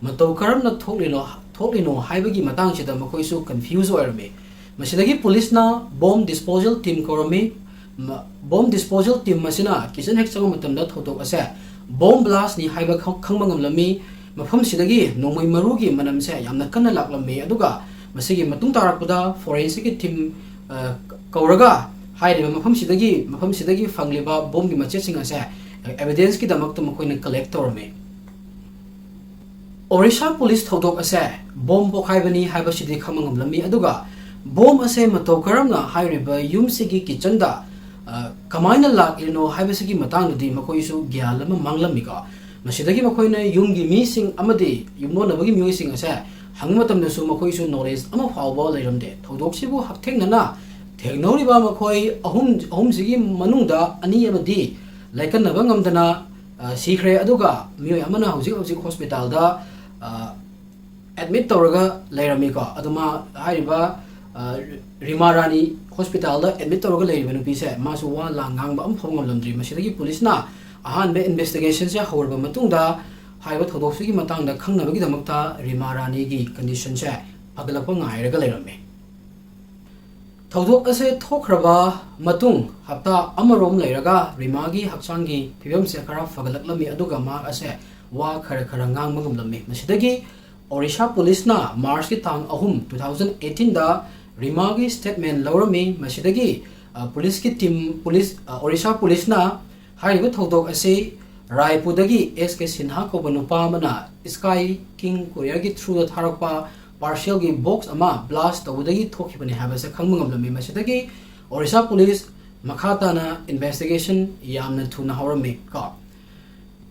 ꯃꯇꯧ ꯀꯔꯝꯅ ꯊꯣꯛꯂꯤꯅꯣ, ꯊꯣꯛꯂꯤꯅꯣ ꯍꯥꯏꯕꯒꯤ ꯃꯇꯥꯡꯁꯤꯗ ꯃꯈꯣꯏꯁꯨ ꯀꯟꯐ꯭ꯌꯨꯁ ꯑꯣꯏꯔꯝꯃꯤ꯫ ꯃꯁꯤꯗꯒꯤ ꯄꯨꯂꯤꯁꯅ ꯕꯣꯝ ꯗꯤꯁꯄꯣꯖꯦꯜ ꯇꯤꯝ ꯀꯧꯔꯝꯃꯤ꯫ ꯃ-, ꯕꯣꯝ ꯗꯤꯁꯄꯣꯖꯦꯜ ꯇꯤꯝ ꯑꯁꯤꯅ ꯀꯤꯆꯟ ꯍꯦꯛ ꯆꯪꯕ ꯃꯇꯝꯗ ꯊꯧꯗꯣꯛ ꯑꯁꯦ ꯕꯣꯝ ꯕ꯭ꯂꯥꯁꯅꯤ ꯍꯥꯏꯕ ꯈꯪ-, ꯈꯪꯕ ꯉꯝꯂꯝꯃꯤ꯫ ꯃꯐꯝꯁꯤꯗꯒꯤ ꯅꯣꯡꯃꯩ ꯃꯔꯨꯒꯤ ꯃꯅꯝꯁꯦ ꯌꯥꯝꯅ ꯀꯟꯅ ꯂꯥꯛꯂꯝꯃꯤ, ꯑꯗꯨꯒ ꯃꯁꯤꯒꯤ ꯃꯇꯨꯡ ꯇꯥꯔꯛꯄꯗ ꯐꯣꯔꯦꯟꯁꯤꯛꯀꯤ ꯇꯤꯝ, ꯑ, ꯀꯧꯔꯒ ꯍꯥꯏꯔꯤꯕ ꯃꯐꯝꯁꯤꯗꯒꯤ, ꯃꯐꯝꯁꯤꯗꯒꯤ ꯐꯪꯂꯤꯕ ꯕꯣꯝꯒꯤ ꯃꯆꯦꯠꯁꯤꯡ ꯑꯁꯦ ꯑꯦꯕꯤꯗꯦꯟꯁꯀꯤꯗꯃꯛꯇ ꯃꯈꯣꯏꯅ ꯀꯂꯦꯛ ꯇꯧꯔꯝꯃꯤ꯫ ꯑꯣꯔꯤꯁꯥ ꯄꯨꯂꯤꯁ ꯊꯧꯗꯣꯛ ꯑꯁꯦ ꯕꯣꯝ ꯄꯣꯈꯥꯏꯕꯅꯤ ꯍꯥꯏꯕꯁꯤꯗꯤ ꯈꯪꯕ ꯉꯝꯂꯝꯃꯤ, ꯑꯗꯨꯒ ꯕꯣꯝ ꯑꯁꯦ ꯃꯇꯧ ꯀꯔꯝꯅ ꯍꯥꯏꯔꯤꯕ ꯌꯨꯝꯁꯤꯒꯤ ꯀꯤꯆꯟꯗ, ꯑ, ꯀꯃꯥꯏꯅ ꯂꯥꯛꯂꯤꯅꯣ ꯍꯥꯏꯕꯁꯤꯒꯤ ꯃꯇꯥꯡꯗꯗꯤ ꯃꯈꯣꯏꯁꯨ ꯒ꯭ꯌꯥꯟ ꯑꯃ ꯃꯥꯡꯂꯝꯃꯤꯀꯣ꯫ ꯃꯁꯤꯗꯒꯤ ꯃꯈꯣꯏꯅ ꯌꯨꯝꯒꯤ ꯃꯤꯁꯤꯡ ꯑꯃꯗꯤ ꯌꯨꯝꯂꯣꯟꯅꯕꯒꯤ ꯃꯤꯑꯣꯏꯁꯤꯡ ꯑꯁꯦ ꯍꯪꯕ ꯃꯇꯝꯗꯁꯨ ꯃꯈꯣꯏꯁꯨ ꯅꯣꯂꯦꯖ ꯑꯃ ꯐꯥꯎꯕ ꯂꯩꯔꯝꯗꯦ꯫ ꯊꯧꯗꯣꯛꯁꯤꯕꯨ ꯍꯛꯊꯦꯡꯅꯅ ꯊꯦꯡꯅꯧꯔꯤꯕ ꯃꯈꯣꯏ ꯑꯍꯨꯝ, ꯑꯍꯨꯝꯁꯤꯒꯤ ꯃꯅꯨꯡꯗ ꯑꯅꯤ ꯑꯃꯗꯤ ꯂꯥꯏꯀꯠꯅꯕ ꯉꯝꯗꯅ, ꯑ, ꯁꯤꯈ꯭ꯔꯦ, ꯑꯗꯨꯒ ꯃꯤꯑꯣꯏ ꯑꯃꯅ ꯍꯧꯖꯤꯛ ꯍꯧꯖꯤꯛ ꯍꯣꯁꯄꯤꯇꯥꯜꯗ, ꯑ, ꯑꯦꯗꯃꯤꯠ ꯇꯧꯔꯒ ꯂꯩꯔꯝꯃꯤꯀꯣ꯫ ꯑꯗꯣ ꯃꯥ ꯍꯥꯏꯔꯤꯕ, ꯑ, ꯔꯤꯃꯥ ꯔꯥꯅꯤ ꯍꯣꯁꯄꯤꯇꯥꯜꯗ ꯑꯦꯗꯃꯤꯠ ꯇꯧꯔꯒ ꯂꯩꯔꯤꯕ ꯅꯨꯄꯤꯁꯦ, ꯃꯥꯁꯨ ꯋꯥ ꯂꯥꯡ ꯉꯥꯡꯕ ꯑꯃꯐꯥꯎ ꯉꯝꯂꯝꯗ꯭ꯔꯤ꯫ ꯃꯁꯤꯗꯒꯤ ꯄꯨꯂꯤꯁꯅ ꯑꯍꯥꯟꯕ ꯏꯟꯚꯦꯁꯇꯤꯒꯦꯁꯟꯁꯦ ꯍꯧꯔꯕ ꯃꯇꯨꯡꯗ ꯍꯥꯏꯔꯤꯕ ꯊꯧꯗꯣꯛꯁꯤꯒꯤ ꯃꯇꯥꯡꯗ ꯈꯪꯅꯕꯒꯤꯗꯃꯛꯇ ꯔꯤꯃꯥ ꯔꯥꯅꯤꯒꯤ ꯀꯟꯗꯤꯁꯟꯁꯦ ꯐꯒꯠꯂꯛꯄ ꯉꯥꯏꯔꯒ ꯂꯩꯔꯝꯃꯤ꯫ ꯊꯧꯗꯣꯛ ꯑꯁꯦ ꯊꯣꯛꯈ꯭ꯔꯕ ꯃꯇꯨꯡ ꯍꯞꯇꯥ ꯑꯃꯔꯣꯝ ꯂꯩꯔꯒ ꯔꯤꯃꯥꯒꯤ ꯍꯛꯆꯥꯡꯒꯤ ꯐꯤꯕꯝꯁꯦ ꯈꯔ ꯐꯒꯠꯂꯛꯂꯝꯃꯤ, ꯑꯗꯨꯒ ꯃꯍꯥꯛ ꯑꯁꯦ ꯋꯥ ꯈꯔ ꯈꯔ ꯉꯥꯡꯕ ꯉꯝꯂꯝꯃꯤ꯫ ꯃꯁꯤꯗꯒꯤ ꯑꯣꯔꯤꯁꯥ ꯄꯨꯂꯤꯁꯅ ꯃꯥꯔꯆꯀꯤ ꯇꯥꯡ ꯑꯍꯨꯝ, two thousand eighteen ꯗ ꯔꯤꯃꯥꯒꯤ ꯁ꯭ꯇꯦꯠꯃꯦꯟ ꯂꯧꯔꯝꯃꯤ꯫ ꯃꯁꯤꯗꯒꯤ, ꯑ, ꯄꯨꯂꯤꯁꯀꯤ ꯇꯤꯝ, ꯄꯨꯂꯤꯁ, ꯑ, ꯑꯣꯔꯤꯁꯥ ꯄꯨꯂꯤꯁꯅ ꯍꯥꯏꯔꯤꯕ ꯊꯧꯗꯣꯛ ꯑꯁꯤ ꯔꯥꯏꯄꯨꯔꯗꯒꯤ ꯑꯦꯁ ꯀꯦ ꯁꯤꯟꯍꯥ ꯀꯧꯕ ꯅꯨꯄꯥ ꯑꯃꯅ ꯁ꯭ꯀꯥꯏ ꯀꯤꯡ ꯀꯣꯔꯤꯌꯔꯒꯤ ꯊ꯭ꯔꯨꯗ ꯊꯥꯔꯛꯄ ꯄꯥꯔꯁꯦꯜꯒꯤ ꯕꯣꯛꯁ ꯑꯃ ꯕ꯭ꯂꯥꯁ ꯇꯧꯕꯗꯒꯤ ꯊꯣꯛꯈꯤꯕꯅꯤ ꯍꯥꯏꯕꯁꯦ ꯈꯪꯕ ꯉꯝꯂꯝꯃꯤ꯫ ꯃꯁꯤꯗꯒꯤ ꯑꯣꯔꯤꯁꯥ ꯄꯨꯂꯤꯁ ꯃꯈꯥ ꯇꯥꯅ ꯏꯟꯚꯦꯁꯇꯤꯒꯦꯁꯟ ꯌꯥꯝꯅ ꯊꯨꯅ ꯍꯧꯔꯝꯃꯤ ꯀꯣ꯫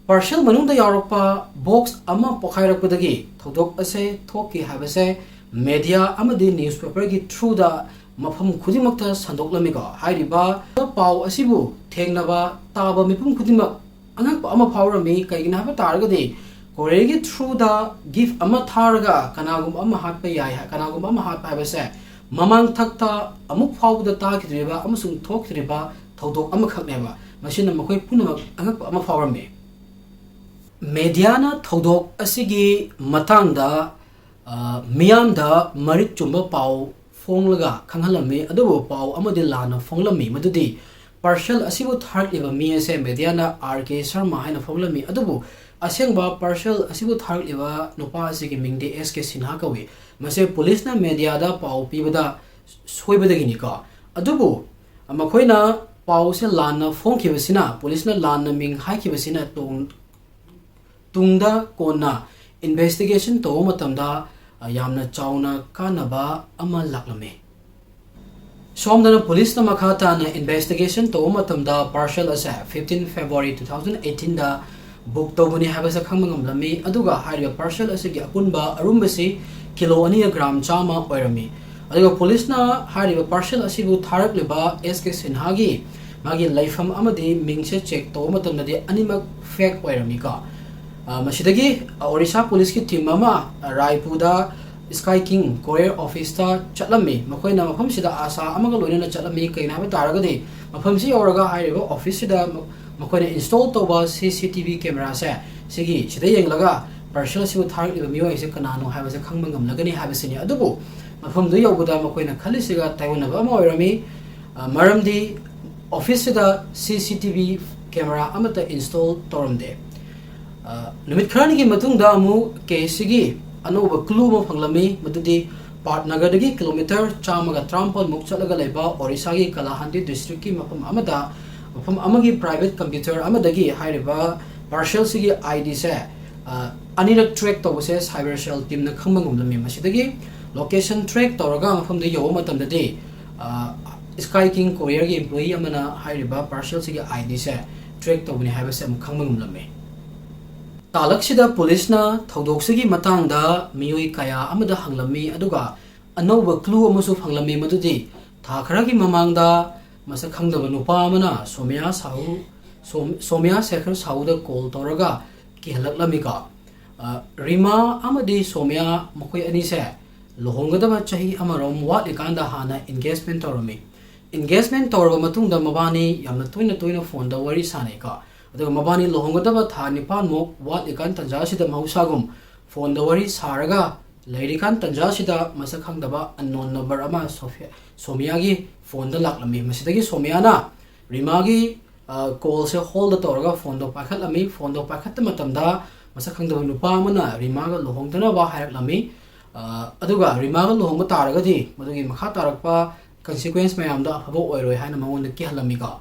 ꯄꯥꯔꯁꯦꯜ ꯃꯅꯨꯡꯗ ꯌꯥꯎꯔꯛꯄ ꯕꯣꯛꯁ ꯑꯃ ꯄꯣꯈꯥꯏꯔꯛꯄꯗꯒꯤ ꯊꯧꯗꯣꯛ ꯑꯁꯦ ꯊꯣꯛꯈꯤ ꯍꯥꯏꯕꯁꯦ ꯃꯦꯗꯤꯌꯥ ꯑꯃꯗꯤ ꯅ꯭ꯌꯨꯁꯄꯦꯄꯔꯒꯤ ꯊ꯭ꯔꯨꯗ ꯃꯐꯝ ꯈꯨꯗꯤꯡꯃꯛꯇ ꯁꯟꯗꯣꯛꯂꯝꯃꯤꯀꯣ꯫ ꯍꯥꯏꯔꯤꯕ ꯄꯥꯎ ꯑꯁꯤꯕꯨ ꯊꯦꯡꯅꯕ ꯇꯥꯕ ꯃꯤꯄꯨꯝ ꯈꯨꯗꯤꯡꯃꯛ ꯑꯉꯛꯄ ꯑꯃ ꯐꯥꯎꯔꯝꯃꯤ꯫ ꯀꯩꯒꯤꯅꯣ ꯍꯥꯏꯕ ꯇꯥꯔꯒꯗꯤ ꯀꯣꯔꯤꯌꯔꯒꯤ ꯊ꯭ꯔꯨꯗ ꯒꯤꯐ ꯑꯃ ꯊꯥꯔꯒ ꯀꯅꯥꯒꯨꯝꯕ ꯑꯃ ꯍꯥꯠꯄ ꯌꯥꯏ ꯍꯥꯏ-, ꯀꯅꯥꯒꯨꯝꯕ ꯑꯃ ꯍꯥꯠꯄ ꯍꯥꯏꯕꯁꯦ ꯃꯃꯥꯡ ꯊꯛꯇ ꯑꯃꯨꯛ ꯐꯥꯎꯕꯗ ꯇꯥꯈꯤꯗ꯭ꯔꯤꯕ ꯑꯃꯁꯨꯡ ꯊꯣꯛꯇ꯭ꯔꯤꯕ ꯊꯧꯗꯣꯛ ꯑꯃꯈꯛꯅꯦꯕ꯫ ꯃꯁꯤꯅ ꯃꯈꯣꯏ ꯄꯨꯝꯅꯃꯛ ꯑꯉꯛꯄ ꯑꯃ ꯐꯥꯎꯔꯝꯃꯤ꯫ ꯃꯦꯗꯤꯌꯥꯅ ꯊꯧꯗꯣꯛ ꯑꯁꯤꯒꯤ ꯃꯇꯥꯡꯗ, ꯑ, ꯃꯤꯌꯥꯝꯗ ꯃꯔꯤꯛ ꯆꯨꯝꯕ ꯄꯥꯎ ꯐꯣꯡꯂꯒ ꯈꯪꯍꯜꯂꯝꯃꯤ, ꯑꯗꯨꯕꯨ ꯄꯥꯎ ꯑꯃꯗꯤ ꯂꯥꯟꯅ ꯐꯣꯡꯂꯝꯃꯤ, ꯃꯗꯨꯗꯤ ꯄꯥꯔꯁꯦꯜ ꯑꯁꯤꯕꯨ ꯊꯥꯔꯛꯂꯤꯕ ꯃꯤ ꯑꯁꯦ ꯃꯦꯗꯤꯌꯥꯅ ꯑꯥꯔ ꯀꯦ ꯁꯔꯃ ꯍꯥꯏꯅ ꯐꯣꯡꯂꯝꯃꯤ꯫ ꯑꯗꯨꯕꯨ ꯑꯁꯦꯡꯕ ꯄꯥꯔꯁꯦꯜ ꯑꯁꯤꯕꯨ ꯊꯥꯔꯛꯂꯤꯕ ꯅꯨꯄꯥ ꯑꯁꯤꯒꯤ ꯃꯤꯡꯗꯤ ꯑꯦꯁ ꯀꯦ ꯁꯤꯟꯍꯥ ꯀꯧꯏ꯫ ꯃꯁꯦ ꯄꯨꯂꯤꯁꯅ ꯃꯦꯗꯤꯌꯥꯗ ꯄꯥꯎ ꯄꯤꯕꯗ ꯁꯣꯏꯕꯗꯒꯤꯅꯤꯀꯣ꯫ ꯑꯗꯨꯕꯨ ꯃꯈꯣꯏꯅ ꯄꯥꯎꯁꯦ ꯂꯥꯟꯅ ꯐꯣꯡꯈꯤꯕꯁꯤꯅ, ꯄꯨꯂꯤꯁꯅ ꯂꯥꯟꯅ ꯃꯤꯡ ꯍꯥꯏꯈꯤꯕꯁꯤꯅ ꯇꯨꯡ-, ꯇꯨꯡꯗ ꯀꯣꯟꯅ ꯏꯟꯚꯦꯁꯇꯤꯒꯦꯁꯟ ꯇꯧꯕ ꯃꯇꯝꯗ, ꯑ, ꯌꯥꯝꯅ ꯆꯥꯎꯅ ꯀꯥꯟꯅꯕ ꯑꯃ ꯂꯥꯛꯂꯝꯃꯤ꯫ ꯁꯣꯝꯗꯅ ꯄꯨꯂꯤꯁꯅ ꯃꯈꯥ ꯇꯥꯅ ꯏꯟꯚꯦꯁꯇꯤꯒꯦꯁꯟ ꯇꯧꯕ ꯃꯇꯝꯗ ꯄꯥꯔꯁꯦꯜ ꯑꯁꯦ fifteen February two thousand eighteen ꯗ ꯕꯨꯛ ꯇꯧꯕꯅꯤ ꯍꯥꯏꯕꯁꯦ ꯈꯪꯕ ꯉꯝꯂꯝꯃꯤ꯫ ꯑꯗꯨꯒ ꯍꯥꯏꯔꯤꯕ ꯄꯥꯔꯁꯦꯜ ꯑꯁꯤꯒꯤ ꯑꯄꯨꯟꯕ ꯑꯔꯨꯝꯕꯁꯤ ꯀꯤꯂꯣ ꯑꯅꯤꯒ ꯒ꯭ꯔꯥꯝ ꯆꯥꯝꯃ ꯑꯣꯏꯔꯝꯃꯤ꯫ ꯑꯗꯨꯒ ꯄꯨꯂꯤꯁꯅ ꯍꯥꯏꯔꯤꯕ ꯄꯥꯔꯁꯦꯜ ꯑꯁꯤꯕꯨ ꯊꯥꯔꯛꯂꯤꯕ ꯑꯦꯁ ꯀꯦ ꯁꯤꯟꯍꯥꯒꯤ ꯃꯥꯒꯤ ꯂꯩꯐꯝ ꯑꯃꯗꯤ ꯃꯤꯡꯁꯦ ꯆꯦꯛ ꯇꯧꯕ ꯃꯇꯝꯗꯗꯤ ꯑꯅꯤꯃꯛ ꯐꯦꯛ ꯑꯣꯏꯔꯝꯃꯤꯀꯣ꯫ ꯑ, ꯃꯁꯤꯗꯒꯤ, ꯑ, ꯑꯣꯔꯤꯁꯥ ꯄꯨꯂꯤꯁꯀꯤ ꯇꯤꯝ ꯑꯃ, ꯑ, ꯔꯥꯏꯄꯨꯔꯗ ꯁ꯭ꯀꯥꯏ ꯀꯤꯡ ꯀꯣꯔꯤꯌꯔ ꯑꯣꯐꯤꯁꯇ ꯆꯠꯂꯝꯃꯤ꯫ ꯃꯈꯣꯏꯅ ꯃꯐꯝꯁꯤꯗ ꯑꯥꯁꯥ ꯑꯃꯒ ꯂꯣꯏꯅꯅ ꯆꯠꯂꯝꯃꯤ꯫ ꯀꯩꯒꯤꯅꯣ ꯍꯥꯏꯕ ꯇꯥꯔꯒꯗꯤ ꯃꯐꯝꯁꯤ ꯌꯧꯔꯒ ꯍꯥꯏꯔꯤꯕ ꯑꯣꯐꯤꯁꯁꯤꯗ ꯃ-, ꯃꯈꯣꯏꯅ ꯏꯟꯁꯇꯣꯜ ꯇꯧꯕ ꯁꯤ ꯁꯤ ꯇꯤ ꯚꯤ ꯀꯦꯃꯦꯔꯥꯁꯦ, ꯁꯤꯒꯤ, ꯁꯤꯗ ꯌꯦꯡꯂꯒ ꯄꯥꯔꯁꯦꯜ ꯑꯁꯤꯕꯨ ꯊꯥꯔꯛꯂꯤꯕ ꯃꯤꯑꯣꯏ ꯑꯁꯤ ꯀꯅꯥꯅꯣ ꯍꯥꯏꯕꯁꯦ ꯈꯪꯕ ꯉꯝꯂꯒꯅꯤ ꯍꯥꯏꯕꯁꯤꯅꯤ꯫ ꯑꯗꯨꯕꯨ ꯃꯐꯝꯗꯨ ꯌꯧꯕꯗ ꯃꯈꯣꯏꯅ ꯈꯜꯂꯤꯁꯤꯒ ꯇꯥꯏꯑꯣꯟꯅꯕ ꯑꯃ ꯑꯣꯏꯔꯝꯃꯤ꯫ ꯑ, ꯃꯔꯝꯗꯤ ꯑꯣꯐꯤꯁꯁꯤꯗ ꯁꯤ ꯁꯤ ꯇꯤ ꯚꯤ ꯀꯦꯃꯦꯔꯥ ꯑꯃꯠꯇ ꯏꯟꯁꯇꯣꯜ ꯇꯧꯔꯝꯗꯦ꯫ ꯑ, ꯅꯨꯃꯤꯠ ꯈꯔꯅꯤꯒꯤ ꯃꯇꯨꯡꯗ ꯑꯃꯨꯛ ꯀꯦꯁꯁꯤꯒꯤ ꯑꯅꯧꯕ ꯀ꯭ꯂꯨ ꯑꯃ ꯐꯪꯂꯝꯃꯤ, ꯃꯗꯨꯗꯤ ꯄꯥꯠꯅꯒꯔꯗꯒꯤ ꯀꯤꯂꯣꯃꯤꯇꯔ ꯆꯥꯝꯃꯒ ꯇꯔꯥꯃꯥꯄꯜ ꯃꯨꯛ ꯆꯠꯂꯒ ꯂꯩꯕ ꯑꯣꯔꯤꯁꯥꯒꯤ ꯀꯂꯥꯍꯥꯟꯗꯤ ꯗꯤꯁꯇ꯭ꯔꯤꯛꯀꯤ ꯃꯐꯝ ꯑꯃꯗ, ꯃꯐꯝ ꯑꯃꯒꯤ ꯄ꯭ꯔꯥꯏꯚꯦꯠ ꯀꯝꯄ꯭ꯌꯨꯇꯔ ꯑꯃꯗꯒꯤ ꯍꯥꯏꯔꯤꯕ ꯄꯥꯔꯁꯦꯜꯁꯤꯒꯤ ꯑꯥꯏ ꯗꯤꯁꯦ, ꯑ, ꯑꯅꯤꯔꯛ ꯇ꯭ꯔꯦꯛ ꯇꯧꯕꯁꯦ ꯁꯥꯏꯕꯔ ꯁꯦꯜ ꯇꯤꯝꯅ ꯈꯪꯕ ꯉꯝꯂꯝꯃꯤ꯫ ꯃꯁꯤꯗꯒꯤ ꯂꯣꯀꯦꯁꯟ ꯇ꯭ꯔꯦꯛ ꯇꯧꯔꯒ ꯃꯐꯝꯗ ꯌꯧꯕ ꯃꯇꯝꯗꯗꯤ, ꯑ, ꯁ꯭ꯀꯥꯏ ꯀꯤꯡ ꯀꯣꯔꯤꯌꯔꯒꯤ ꯏꯝꯄ꯭ꯂꯣꯌꯤ ꯑꯃꯅ ꯍꯥꯏꯔꯤꯕ ꯄꯥꯔꯁꯦꯜꯁꯤꯒꯤ ꯑꯥꯏ ꯗꯤꯁꯦ ꯇ꯭ꯔꯦꯛ ꯇꯧꯕꯅꯤ ꯍꯥꯏꯕꯁꯦ ꯑꯃꯨꯛ ꯈꯪꯕ ꯉꯝꯂꯝꯃꯤ꯫ ꯇꯥꯂꯛꯁꯤꯗ ꯄꯨꯂꯤꯁꯅ ꯊꯧꯗꯣꯛꯁꯤꯒꯤ ꯃꯇꯥꯡꯗ ꯃꯤꯑꯣꯏ ꯀꯌꯥ ꯑꯃꯗ ꯍꯪꯂꯝꯃꯤ, ꯑꯗꯨꯒ ꯑꯅꯧꯕ ꯀ꯭ꯂꯨ ꯑꯃꯁꯨ ꯐꯪꯂꯝꯃꯤ, ꯃꯗꯨꯗꯤ ꯊꯥ ꯈꯔꯒꯤ ꯃꯃꯥꯡꯗ ꯃꯁꯛ ꯈꯪꯗꯕ ꯅꯨꯄꯥ ꯑꯃꯅ ꯁꯣꯃꯤꯌꯥ ꯁꯥꯍꯨ, ꯁꯣꯝ-, ꯁꯣꯃꯤꯌꯥ ꯁꯦꯈꯔ ꯁꯥꯍꯨꯗ ꯀꯣꯜ ꯇꯧꯔꯒ ꯀꯤꯍꯜꯂꯛꯂꯝꯃꯤꯀꯣ꯫ ꯑ, ꯔꯤꯃꯥ ꯑꯃꯗꯤ ꯁꯣꯃꯤꯌꯥ ꯃꯈꯣꯏ ꯑꯅꯤꯁꯦ ꯂꯨꯍꯣꯡꯒꯗꯕ ꯆꯍꯤ ꯑꯃꯔꯣꯝ ꯋꯥꯠꯂꯤꯀꯥꯟꯗ ꯍꯥꯟꯅ engagement ꯇꯧꯔꯝꯃꯤ꯫ Engagement ꯇꯧꯔꯕ ꯃꯇꯨꯡꯗ ꯃꯕꯥꯅꯤ ꯌꯥꯝꯅ ꯇꯣꯏꯅ ꯇꯣꯏꯅ ꯐꯣꯟꯗ ꯋꯥꯔꯤ ꯁꯥꯟꯅꯩꯀꯣ꯫ ꯑꯗꯨꯒ ꯃꯕꯥꯅꯤ ꯂꯨꯍꯣꯡꯒꯗꯕ ꯊꯥ ꯅꯤꯄꯥꯟꯃꯨꯛ ꯋꯥꯠꯂꯤꯀꯥꯟ ꯇꯟꯖꯥ ꯑꯁꯤꯗ ꯃꯍꯧꯁꯥꯒꯨꯝ ꯐꯣꯟꯗ ꯋꯥꯔꯤ ꯁꯥꯔꯒ ꯂꯩꯔꯤꯀꯥꯟ ꯇꯟꯖꯥ ꯑꯁꯤꯗ ꯃꯁꯛ ꯈꯪꯗꯕ unknown number ꯑꯃ ꯁꯣꯐꯤꯌꯥ, ꯁꯣꯃꯤꯌꯥꯒꯤ ꯐꯣꯟꯗ ꯂꯥꯛꯂꯝꯃꯤ꯫ ꯃꯁꯤꯗꯒꯤ ꯁꯣꯃꯤꯌꯥꯅ ꯔꯤꯃꯥꯒꯤ, ꯑ, callꯁꯦ holdꯇ ꯇꯧꯔꯒ ꯐꯣꯟꯗꯣ ꯄꯥꯏꯈꯠꯂꯝꯃꯤ꯫ ꯐꯣꯟꯗꯣ ꯄꯥꯏꯈꯠꯄ ꯃꯇꯝꯗ ꯃꯁꯛ ꯈꯪꯗꯕ ꯅꯨꯄꯥ ꯑꯃꯅ ꯔꯤꯃꯥꯒ ꯂꯨꯍꯣꯡꯗꯅꯕ ꯍꯥꯏꯔꯛꯂꯝꯃꯤ꯫ ꯑ, ꯑꯗꯨꯒ ꯔꯤꯃꯥꯒ ꯂꯨꯍꯣꯡꯕ ꯇꯥꯔꯒꯗꯤ ꯃꯗꯨꯒꯤ ꯃꯈꯥ ꯇꯥꯔꯛꯄ consequence ꯃꯌꯥꯝꯗꯣ ꯑꯐꯕ ꯑꯣꯏꯔꯣꯏ ꯍꯥꯏꯅ ꯃꯉꯣꯟꯗ ꯀꯤꯍꯜꯂꯝꯃꯤꯀꯣ꯫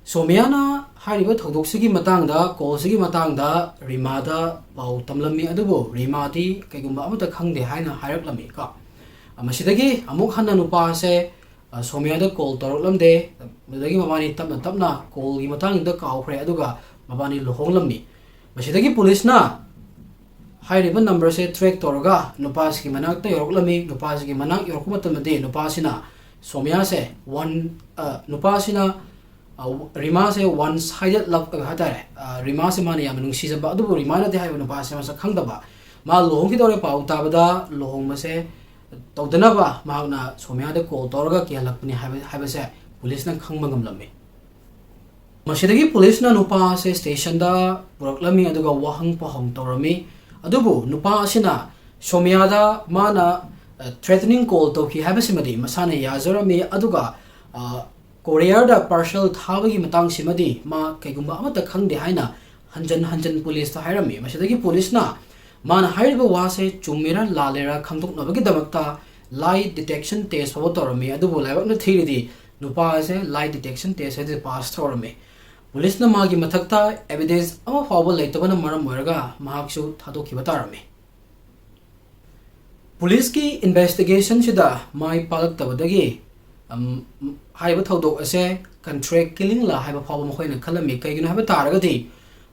ꯁꯣꯃꯤꯌꯥꯅ ꯍꯥꯏꯔꯤꯕ ꯊꯧꯗꯣꯛꯁꯤꯒꯤ ꯃꯇꯥꯡꯗ, callꯁꯤꯒꯤ ꯃꯇꯥꯡꯗ ꯔꯤꯃꯥꯗ ꯄꯥꯎ ꯇꯝꯂꯝꯃꯤ, ꯑꯗꯨꯕꯨ ꯔꯤꯃꯥꯗꯤ ꯀꯩꯒꯨꯝꯕ ꯑꯃꯠꯇ ꯈꯪꯗꯦ ꯍꯥꯏꯅ ꯍꯥꯏꯔꯛꯂꯝꯃꯤꯀꯣ꯫ ꯑ, ꯃꯁꯤꯗꯒꯤ ꯑꯃꯨꯛ ꯍꯟꯅ ꯅꯨꯄꯥ ꯑꯁꯦ, ꯑ, ꯁꯣꯃꯤꯌꯥꯗ call ꯇꯧꯔꯛꯂꯝꯗꯦ꯫ ꯃꯗꯨꯗꯒꯤ ꯃꯕꯥꯅꯤ ꯇꯞꯅ ꯇꯞꯅ callꯒꯤ ꯃꯇꯥꯡꯗ ꯀꯥꯎꯈ꯭ꯔꯦ, ꯑꯗꯨꯒ ꯃꯕꯥꯅꯤ ꯂꯨꯍꯣꯡꯂꯝꯃꯤ꯫ ꯃꯁꯤꯗꯒꯤ ꯄꯨꯂꯤꯁꯅ ꯍꯥꯏꯔꯤꯕ numberꯁꯦ track ꯇꯧꯔꯒ ꯅꯨꯄꯥꯁꯤꯒꯤ ꯃꯅꯥꯛꯇ ꯌꯧꯔꯛꯂꯝꯃꯤ꯫ ꯅꯨꯄꯥꯁꯤꯒꯤ ꯃꯅꯥꯛ ꯌꯧꯔꯛꯄ ꯃꯇꯝꯗꯗꯤ ꯅꯨꯄꯥꯁꯤꯅ ꯁꯣꯃꯤꯌꯥꯁꯦ one, ꯑ, ꯅꯨꯄꯥꯁꯤꯅ, ꯑ, ꯔꯤꯃꯥꯁꯦ one sided love ꯍꯥꯏꯕ ꯍꯥꯏꯇꯥꯔꯦ꯫ ꯑ, ꯔꯤꯃꯥꯁꯦ ꯃꯥꯅ ꯌꯥꯝꯅ ꯅꯨꯡꯁꯤꯖꯕ, ꯑꯗꯨꯕꯨ ꯔꯤꯃꯥꯅꯗꯤ ꯍꯥꯏꯕ ꯅꯨꯄꯥꯁꯦ ꯃꯁꯛ ꯈꯪꯗꯕ꯫ ꯃꯥ ꯂꯨꯍꯣꯡꯈꯤꯗꯧꯔꯦ ꯄꯥꯎ ꯇꯥꯕꯗ ꯂꯨꯍꯣꯡꯕꯁꯦ ꯇꯧꯗꯅꯕ ꯃꯍꯥꯛꯅ ꯁꯣꯃꯤꯌꯥꯗ call ꯇꯧꯔꯒ ꯀꯤꯍꯜꯂꯛꯄꯅꯤ ꯍꯥꯏꯕ, ꯍꯥꯏꯕꯁꯦ ꯄꯨꯂꯤꯁꯅ ꯈꯪꯕ ꯉꯝꯂꯝꯃꯤ꯫ ꯃꯁꯤꯗꯒꯤ ꯄꯨꯂꯤꯁꯅ ꯅꯨꯄꯥ ꯑꯁꯦ stationꯗ ꯄꯨꯔꯛꯂꯝꯃꯤ, ꯑꯗꯨꯒ ꯋꯥꯍꯪ ꯄꯥꯎꯍꯪ ꯇꯧꯔꯝꯃꯤ꯫ ꯑꯗꯨꯕꯨ ꯅꯨꯄꯥ ꯑꯁꯤꯅ ꯁꯣꯃꯤꯌꯥꯗ ꯃꯥꯅ, ꯑ, threatening call ꯇꯧꯈꯤ ꯍꯥꯏꯕꯁꯤꯃꯗꯤ ꯃꯁꯥꯅ ꯌꯥꯖꯔꯝꯃꯤ, ꯑꯗꯨꯒ, ꯑ, courierꯗ parcel ꯊꯥꯕꯒꯤ ꯃꯇꯥꯡꯁꯤꯃꯗꯤ ꯃꯥ ꯀꯩꯒꯨꯝꯕ ꯑꯃꯠꯇ ꯈꯪꯗꯦ ꯍꯥꯏꯅ ꯍꯟꯖꯟ ꯍꯟꯖꯟ ꯄꯨꯂꯤꯁꯇ ꯍꯥꯏꯔꯝꯃꯤ꯫ ꯃꯁꯤꯗꯒꯤ ꯄꯨꯂꯤꯁꯅ ꯃꯥꯅ ꯍꯥꯏꯔꯤꯕ ꯋꯥꯁꯦ ꯆꯨꯝꯃꯤꯔ ꯂꯥꯜꯂꯤꯔ ꯈꯪꯗꯣꯛꯅꯕꯒꯤꯗꯃꯛꯇ lie detector test ꯐꯥꯎꯕ ꯇꯧꯔꯝꯃꯤ, ꯑꯗꯨꯕꯨ ꯂꯥꯏꯕꯛꯅ ꯊꯤꯔꯤꯗꯤ ꯅꯨꯄꯥ ꯑꯁꯦ lie detector test ꯑꯁꯤ pass ꯇꯧꯔꯝꯃꯤ꯫ ꯄꯨꯂꯤꯁꯅ ꯃꯥꯒꯤ ꯃꯊꯛꯇ evidence ꯑꯃ ꯐꯥꯎꯕ ꯂꯩꯇꯕꯅ ꯃꯔꯝ ꯑꯣꯏꯔꯒ ꯃꯍꯥꯛꯁꯨ ꯊꯥꯗꯣꯛꯈꯤꯕ ꯇꯥꯔꯝꯃꯤ꯫ ꯄꯨꯂꯤꯁꯀꯤ investigationꯁꯤꯗ ꯃꯥꯏ ꯄꯥꯛꯂꯛꯇꯕꯗꯒꯤ, ꯑꯝ, ꯍꯥꯏꯔꯤꯕ ꯊꯧꯗꯣꯛ ꯑꯁꯦ contract killingꯂꯥ ꯍꯥꯏꯕ ꯐꯥꯎꯕ ꯃꯈꯣꯏꯅ ꯈꯜꯂꯝꯃꯤ꯫ ꯀꯩꯒꯤꯅꯣ ꯍꯥꯏꯕ ꯇꯥꯔꯒꯗꯤ,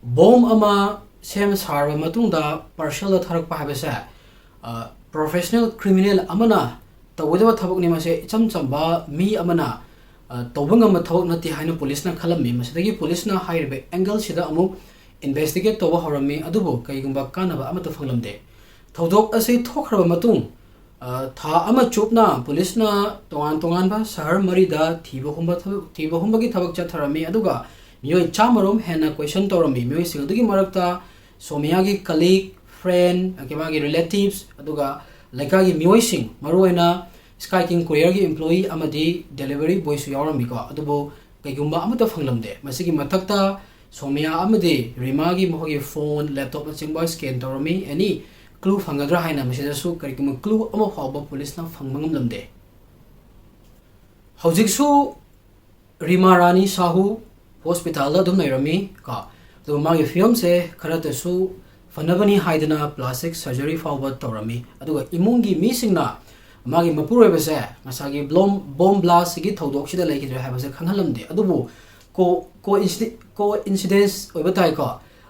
bomb ꯑꯃ ꯁꯦꯝ ꯁꯥꯔꯕ ꯃꯇꯨꯡꯗ parcelꯗ ꯊꯥꯔꯛꯄ ꯍꯥꯏꯕꯁꯦ, ꯑ, professional criminal ꯑꯃꯅ ꯇꯧꯒꯗꯕ ꯊꯕꯛꯅꯤ꯫ ꯃꯁꯦ ꯏꯆꯝ ꯆꯝꯕ ꯃꯤ ꯑꯃꯅ, ꯑ, ꯇꯧꯕ ꯉꯝꯕ ꯊꯕꯛ ꯅꯠꯇꯦ ꯍꯥꯏꯅ ꯄꯨꯂꯤꯁꯅ ꯈꯜꯂꯝꯃꯤ꯫ ꯃꯁꯤꯗꯒꯤ ꯄꯨꯂꯤꯁꯅ ꯍꯥꯏꯔꯤꯕ angleꯁꯤꯗ ꯑꯃꯨꯛ investigate ꯇꯧꯕ ꯍꯧꯔꯝꯃꯤ, ꯑꯗꯨꯕꯨ ꯀꯔꯤꯒꯨꯝꯕ ꯀꯥꯟꯅꯕ ꯑꯃꯠꯇ ꯐꯪꯂꯝꯗꯦ꯫ ꯊꯧꯗꯣꯛ ꯑꯁꯤ ꯊꯣꯛꯈ꯭ꯔꯕ ꯃꯇꯨꯡ ꯑ, ꯊꯥ ꯑꯃ ꯆꯨꯞꯅ ꯄꯨꯂꯤꯁꯅ ꯇꯣꯉꯥꯟ ꯇꯣꯉꯥꯟꯕ ꯁꯍꯔ ꯃꯔꯤꯗ ꯊꯤꯕ ꯍꯨꯝꯕ ꯊꯕꯛ, ꯊꯤꯕ ꯍꯨꯝꯕꯒꯤ ꯊꯕꯛ ꯆꯠꯊꯔꯝꯃꯤ, ꯑꯗꯨꯒ ꯃꯤꯑꯣꯏ ꯆꯥꯝꯃꯔꯣꯝ ꯍꯦꯟꯅ question ꯇꯧꯔꯝꯃꯤ꯫ ꯃꯤꯑꯣꯏꯁꯤꯡ ꯑꯗꯨꯒꯤ ꯃꯔꯛꯇ ꯁꯣꯃꯤꯌꯥꯒꯤ colleague, friend, ꯑꯗꯒꯤ ꯃꯥꯒꯤ relatives, ꯑꯗꯨꯒ ꯂꯩꯀꯥꯏꯒꯤ ꯃꯤꯑꯣꯏꯁꯤꯡ, ꯃꯔꯨꯑꯣꯏꯅ Sky King Courierꯒꯤ employee ꯑꯃꯗꯤ delivery boyꯁꯨ ꯌꯥꯎꯔꯝꯃꯤꯀꯣ꯫ ꯑꯗꯨꯕꯨ ꯀꯩꯒꯨꯝꯕ ꯑꯃꯠꯇ ꯐꯪꯂꯝꯗꯦ꯫ ꯃꯁꯤꯒꯤ ꯃꯊꯛꯇ ꯁꯣꯃꯤꯌꯥ ꯑꯃꯗꯤ ꯔꯤꯃꯥꯒꯤ ꯃꯈꯣꯏꯒꯤ phone, laptopꯅꯆꯤꯡꯕ scan ꯇꯧꯔꯝꯃꯤ꯫ Any clue ꯐꯪꯒꯗ꯭ꯔꯥ ꯍꯥꯏꯅ ꯃꯁꯤꯗꯁꯨ ꯀꯔꯤꯒꯨꯝꯕ clue ꯑꯃ ꯐꯥꯎꯕ ꯄꯨꯂꯤꯁꯅ ꯐꯪꯕ ꯉꯝꯂꯝꯗꯦ꯫ ꯍꯧꯖꯤꯛꯁꯨ ꯔꯤꯃꯥ ꯔꯥꯅꯤ ꯁꯥꯍꯨ hospitalꯗ ꯑꯗꯨꯝ ꯂꯩꯔꯝꯃꯤ ꯀꯣ꯫ ꯑꯗꯨꯒ ꯃꯥꯒꯤ ꯐꯤꯕꯝꯁꯦ ꯈꯔꯇꯁꯨ ꯐꯅꯕꯅꯤ ꯍꯥꯏꯗꯅ plastic surgery ꯐꯥꯎꯕ ꯇꯧꯔꯝꯃꯤ꯫ ꯑꯗꯨꯒ ꯏꯃꯨꯡꯒꯤ ꯃꯤꯁꯤꯡꯅ ꯃꯥꯒꯤ ꯃꯄꯨꯔꯣꯏꯕꯁꯦ ꯉꯁꯥꯏꯒꯤ ꯕ꯭ꯂꯣꯝ-, bomb blastꯁꯤꯒꯤ ꯊꯧꯗꯣꯛꯁꯤꯗ ꯂꯩꯈꯤꯗ꯭ꯔꯦ ꯍꯥꯏꯕꯁꯦ ꯈꯪꯍꯜꯂꯝꯗꯦ꯫ ꯑꯗꯨꯕꯨ co-, coinci-, coincidence ꯑꯣꯏꯕ ꯇꯥꯏꯀꯣ꯫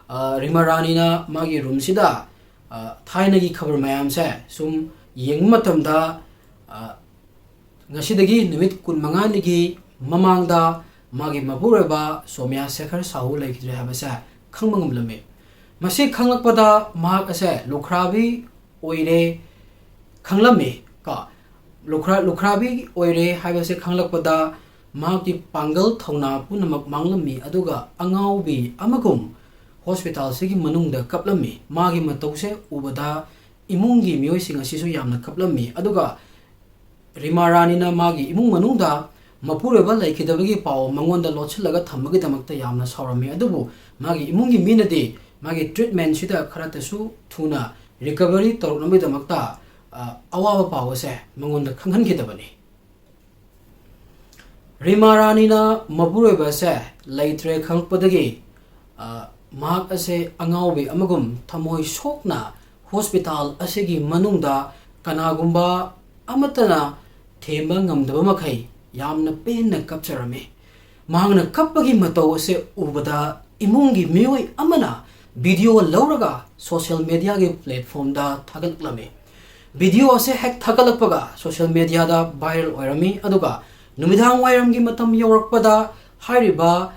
ꯑ, ꯔꯤꯃꯥ ꯔꯥꯅꯤꯅ ꯃꯥꯒꯤ roomꯁꯤꯗ, ꯑ, ꯊꯥꯏꯅꯒꯤ ꯈꯕꯔ ꯃꯌꯥꯝꯁꯦ ꯁꯨꯝ ꯌꯦꯡꯕ ꯃꯇꯝꯗ, ꯑ, ꯉꯁꯤꯗꯒꯤ ꯅꯨꯃꯤꯠ ꯀꯨꯟꯃꯉꯥꯅꯤꯒꯤ ꯃꯃꯥꯡꯗ ꯃꯥꯒꯤ ꯃꯄꯨꯔꯣꯏꯕ ꯁꯣꯃꯤꯌꯥ ꯁꯦꯈꯔ ꯁꯥꯍꯨ ꯂꯩꯈꯤꯗ꯭ꯔꯦ ꯍꯥꯏꯕꯁꯦ ꯈꯪꯕ ꯉꯝꯂꯝꯃꯤ꯫ ꯃꯁꯤ ꯈꯪꯂꯛꯄꯗ ꯃꯍꯥꯛ ꯑꯁꯦ ꯂꯨꯈ꯭ꯔꯥꯕꯤ ꯑꯣꯏꯔꯦ ꯈꯪꯂꯝꯃꯤ ꯀꯣ꯫ ꯂꯨꯈ꯭ꯔꯥ-, ꯂꯨꯈ꯭ꯔꯥꯕꯤ ꯑꯣꯏꯔꯦ ꯍꯥꯏꯕꯁꯦ ꯈꯪꯂꯛꯄꯗ ꯃꯍꯥꯛꯀꯤ ꯄꯥꯡꯒꯜ ꯊꯧꯅꯥ ꯄꯨꯝꯅꯃꯛ ꯃꯥꯡꯂꯝꯃꯤ, ꯑꯗꯨꯒ ꯑꯉꯥꯎꯕꯤ ꯑꯃꯒꯨꯝ hospitalꯁꯤꯒꯤ ꯃꯅꯨꯡꯗ ꯀꯞꯂꯝꯃꯤ꯫ ꯃꯥꯒꯤ ꯃꯇꯧꯁꯦ ꯎꯕꯗ ꯏꯃꯨꯡꯒꯤ ꯃꯤꯑꯣꯏꯁꯤꯡ ꯑꯁꯤꯁꯨ ꯌꯥꯝꯅ ꯀꯞꯂꯝꯃꯤ꯫ ꯑꯗꯨꯒ ꯔꯤꯃꯥ ꯔꯥꯅꯤꯅ ꯃꯥꯒꯤ ꯏꯃꯨꯡ ꯃꯅꯨꯡꯗ ꯃꯄꯨꯔꯣꯏꯕ ꯂꯩꯈꯤꯗꯕꯒꯤ ꯄꯥꯎ ꯃꯉꯣꯟꯗ ꯂꯣꯠꯁꯤꯜꯂꯒ ꯊꯝꯕꯒꯤꯗꯃꯛꯇ ꯌꯥꯝꯅ ꯁꯥꯎꯔꯝꯃꯤ꯫ ꯑꯗꯨꯕꯨ ꯃꯥꯒꯤ ꯏꯃꯨꯡꯒꯤ ꯃꯤꯅꯗꯤ ꯃꯥꯒꯤ treatmentꯁꯤꯗ ꯈꯔꯇꯁꯨ ꯊꯨꯅ recovery ꯇꯧꯔꯛꯅꯕꯒꯤꯗꯃꯛꯇ, ꯑ, ꯑꯋꯥꯕ ꯄꯥꯎ ꯑꯁꯦ ꯃꯉꯣꯟꯗ ꯈꯪꯍꯟꯈꯤꯗꯕꯅꯤ꯫ ꯔꯤꯃꯥ ꯔꯥꯅꯤꯅ ꯃꯄꯨꯔꯣꯏꯕ ꯑꯁꯦ ꯂꯩꯇ꯭ꯔꯦ ꯈꯪꯂꯛꯄꯗꯒꯤ, ꯑ, ꯃꯍꯥꯛ ꯑꯁꯦ ꯑꯉꯥꯎꯕꯤ ꯑꯃꯒꯨꯝ ꯊꯃꯣꯏ ꯁꯣꯛꯅ hospital ꯑꯁꯤꯒꯤ ꯃꯅꯨꯡꯗ ꯀꯅꯥꯒꯨꯝꯕ ꯑꯃꯠꯇꯅ ꯊꯦꯝꯕ ꯉꯝꯗꯕ ꯃꯈꯩ ꯌꯥꯝꯅ ꯄꯦꯟꯅ ꯀꯞꯆꯔꯝꯃꯤ꯫ ꯃꯍꯥꯛꯅ ꯀꯞꯄꯒꯤ ꯃꯇꯧ ꯑꯁꯦ ꯎꯕꯗ ꯏꯃꯨꯡꯒꯤ ꯃꯤꯑꯣꯏ ꯑꯃꯅ video ꯂꯧꯔꯒ social mediaꯒꯤ platformꯗ ꯊꯥꯒꯠꯂꯛꯂꯝꯃꯤ꯫ Video ꯑꯁꯦ ꯍꯦꯛ ꯊꯥꯒꯠꯂꯛꯄꯒ social mediaꯗ viral ꯑꯣꯏꯔꯝꯃꯤ, ꯑꯗꯨꯒ ꯅꯨꯃꯤꯗꯥꯡ ꯋꯥꯏꯔꯝꯒꯤ ꯃꯇꯝ ꯌꯧꯔꯛꯄꯗ ꯍꯥꯏꯔꯤꯕ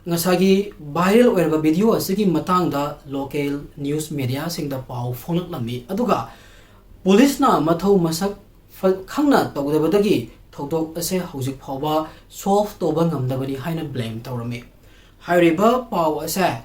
ꯉꯁꯥꯏꯒꯤ viral ꯑꯣꯏꯔꯕ video ꯑꯁꯤꯒꯤ ꯃꯇꯥꯡꯗ local news mediaꯁꯤꯡꯗ ꯄꯥꯎ ꯐꯣꯡꯂꯛꯂꯝꯃꯤ꯫ ꯑꯗꯨꯒ ꯄꯨꯂꯤꯁꯅ ꯃꯊꯧ ꯃꯁꯛ ꯐ-, ꯈꯪꯅ ꯇꯧꯗꯕꯗꯒꯤ ꯊꯧꯗꯣꯛ ꯑꯁꯦ ꯍꯧꯖꯤꯛ ꯐꯥꯎꯕ solve ꯇꯧꯕ ꯉꯝꯗꯕꯅꯤ ꯍꯥꯏꯅ blame ꯇꯧꯔꯝꯃꯤ꯫ ꯍꯥꯏꯔꯤꯕ ꯄꯥꯎ ꯑꯁꯦ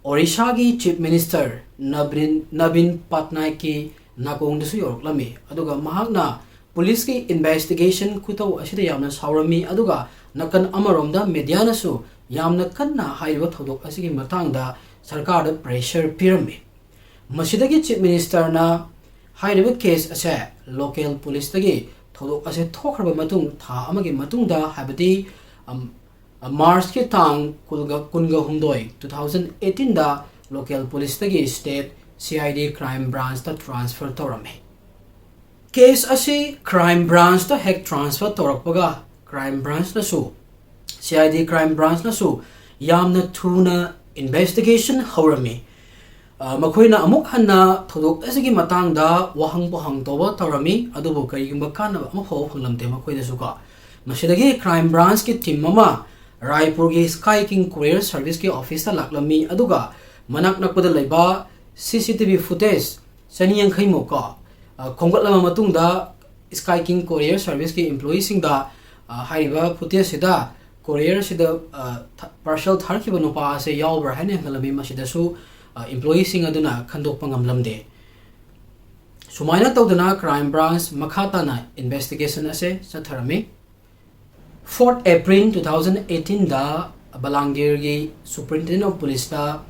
ꯑꯣꯔꯤꯁꯥꯒꯤ Chief Minister ꯅꯕꯤꯟ, ꯅꯕꯤꯟ ꯄꯠꯅꯥꯏꯛꯀꯤ ꯅꯥꯀꯣꯡꯗꯁꯨ ꯌꯧꯔꯛꯂꯝꯃꯤ, ꯑꯗꯨꯒ ꯃꯍꯥꯛꯅ ꯄꯨꯂꯤꯁꯀꯤ investigation ꯈꯨꯇꯧ ꯑꯁꯤꯗ ꯌꯥꯝꯅ ꯁꯥꯎꯔꯝꯃꯤ, ꯑꯗꯨꯒ ꯅꯥꯀꯟ ꯑꯃꯔꯣꯝꯗ mediaꯅꯁꯨ ꯌꯥꯝꯅ ꯀꯟꯅ ꯍꯥꯏꯔꯤꯕ ꯊꯧꯗꯣꯛ ꯑꯁꯤꯒꯤ ꯃꯇꯥꯡꯗ ꯁꯔꯀꯥꯔꯗ pressure ꯄꯤꯔꯝꯃꯤ꯫ ꯃꯁꯤꯗꯒꯤ Chief Ministerꯅ ꯍꯥꯏꯔꯤꯕ case ꯑꯁꯦ local ꯄꯨꯂꯤꯁꯇꯒꯤ ꯊꯧꯗꯣꯛ ꯑꯁꯦ ꯊꯣꯛꯈ꯭ꯔꯕ ꯃꯇꯨꯡ ꯊꯥ ꯑꯃꯒꯤ ꯃꯇꯨꯡꯗ, ꯍꯥꯏꯕꯗꯤ, ꯑꯝ, ꯑ, Marchꯀꯤ ꯇꯥꯡ ꯀꯨꯟꯒ, ꯀꯨꯟꯒ ꯍꯨꯝꯗꯣꯏ, two thousand eighteenꯗ local ꯄꯨꯂꯤꯁꯇꯒꯤ state C I D Crime Branchꯇ transfer ꯇꯧꯔꯝꯃꯤ꯫ Case ꯑꯁꯤ Crime Branchꯇ ꯍꯦꯛ transfer ꯇꯧꯔꯛꯄꯒ, Crime Branchꯅꯁꯨ, C I D Crime Branchꯅꯁꯨ ꯌꯥꯝꯅ ꯊꯨꯅ investigation ꯍꯧꯔꯝꯃꯤ꯫ ꯑ, ꯃꯈꯣꯏꯅ ꯑꯃꯨꯛ ꯍꯟꯅ ꯊꯧꯗꯣꯛ ꯑꯁꯤꯒꯤ ꯃꯇꯥꯡꯗ ꯋꯥꯍꯪ ꯄꯣꯍꯪ ꯇꯧꯕ ꯇꯧꯔꯝꯃꯤ, ꯑꯗꯨꯕꯨ ꯀꯔꯤꯒꯨꯝꯕ ꯀꯥꯟꯅꯕ ꯑꯃꯐꯥꯎꯕ ꯐꯪꯂꯝꯗꯦ ꯃꯈꯣꯏꯗꯁꯨ ꯀꯣ꯫ ꯃꯁꯤꯗꯒꯤ Crime Branchꯀꯤ team ꯑꯃ ꯔꯥꯏꯄꯨꯔꯒꯤ Sky King Courier Serviceꯀꯤ officeꯇ ꯂꯥꯛꯂꯝꯃꯤ, ꯑꯗꯨꯒ ꯃꯅꯥꯛ ꯅꯛꯄꯗ ꯂꯩꯕ C C T V footage ꯆꯅꯤ ꯌꯥꯡꯈꯩ ꯃꯨꯛ ꯀꯣ, ꯑ, ꯈꯣꯝꯒꯠꯂꯕ ꯃꯇꯨꯡꯗ Sky King Courier Serviceꯀꯤ employeeꯁꯤꯡꯗ, ꯑ, ꯍꯥꯏꯔꯤꯕ footageꯁꯤꯗ courierꯁꯤꯗ, ꯑ, ꯊ-, parcel ꯊꯥꯔꯛꯈꯤꯕ ꯅꯨꯄꯥ ꯑꯁꯦ ꯌꯥꯎꯕ꯭ꯔꯥ ꯍꯥꯏꯅ ꯍꯪꯒꯠꯂꯝꯃꯤ꯫ ꯃꯁꯤꯗꯁꯨ, ꯑ, employeeꯁꯤꯡ ꯑꯗꯨꯅ ꯈꯟꯗꯣꯛꯄ ꯉꯝꯂꯝꯗꯦ꯫ ꯁꯨꯃꯥꯏꯅ ꯇꯧꯗꯅ Crime Branch ꯃꯈꯥ ꯇꯥꯅ investigation ꯑꯁꯦ ꯆꯠꯊꯔꯝꯃꯤ꯫ Fourth April two thousand eighteenꯗ ꯕꯂꯥꯡꯒꯤꯔꯒꯤ Superintendent of Policeꯇ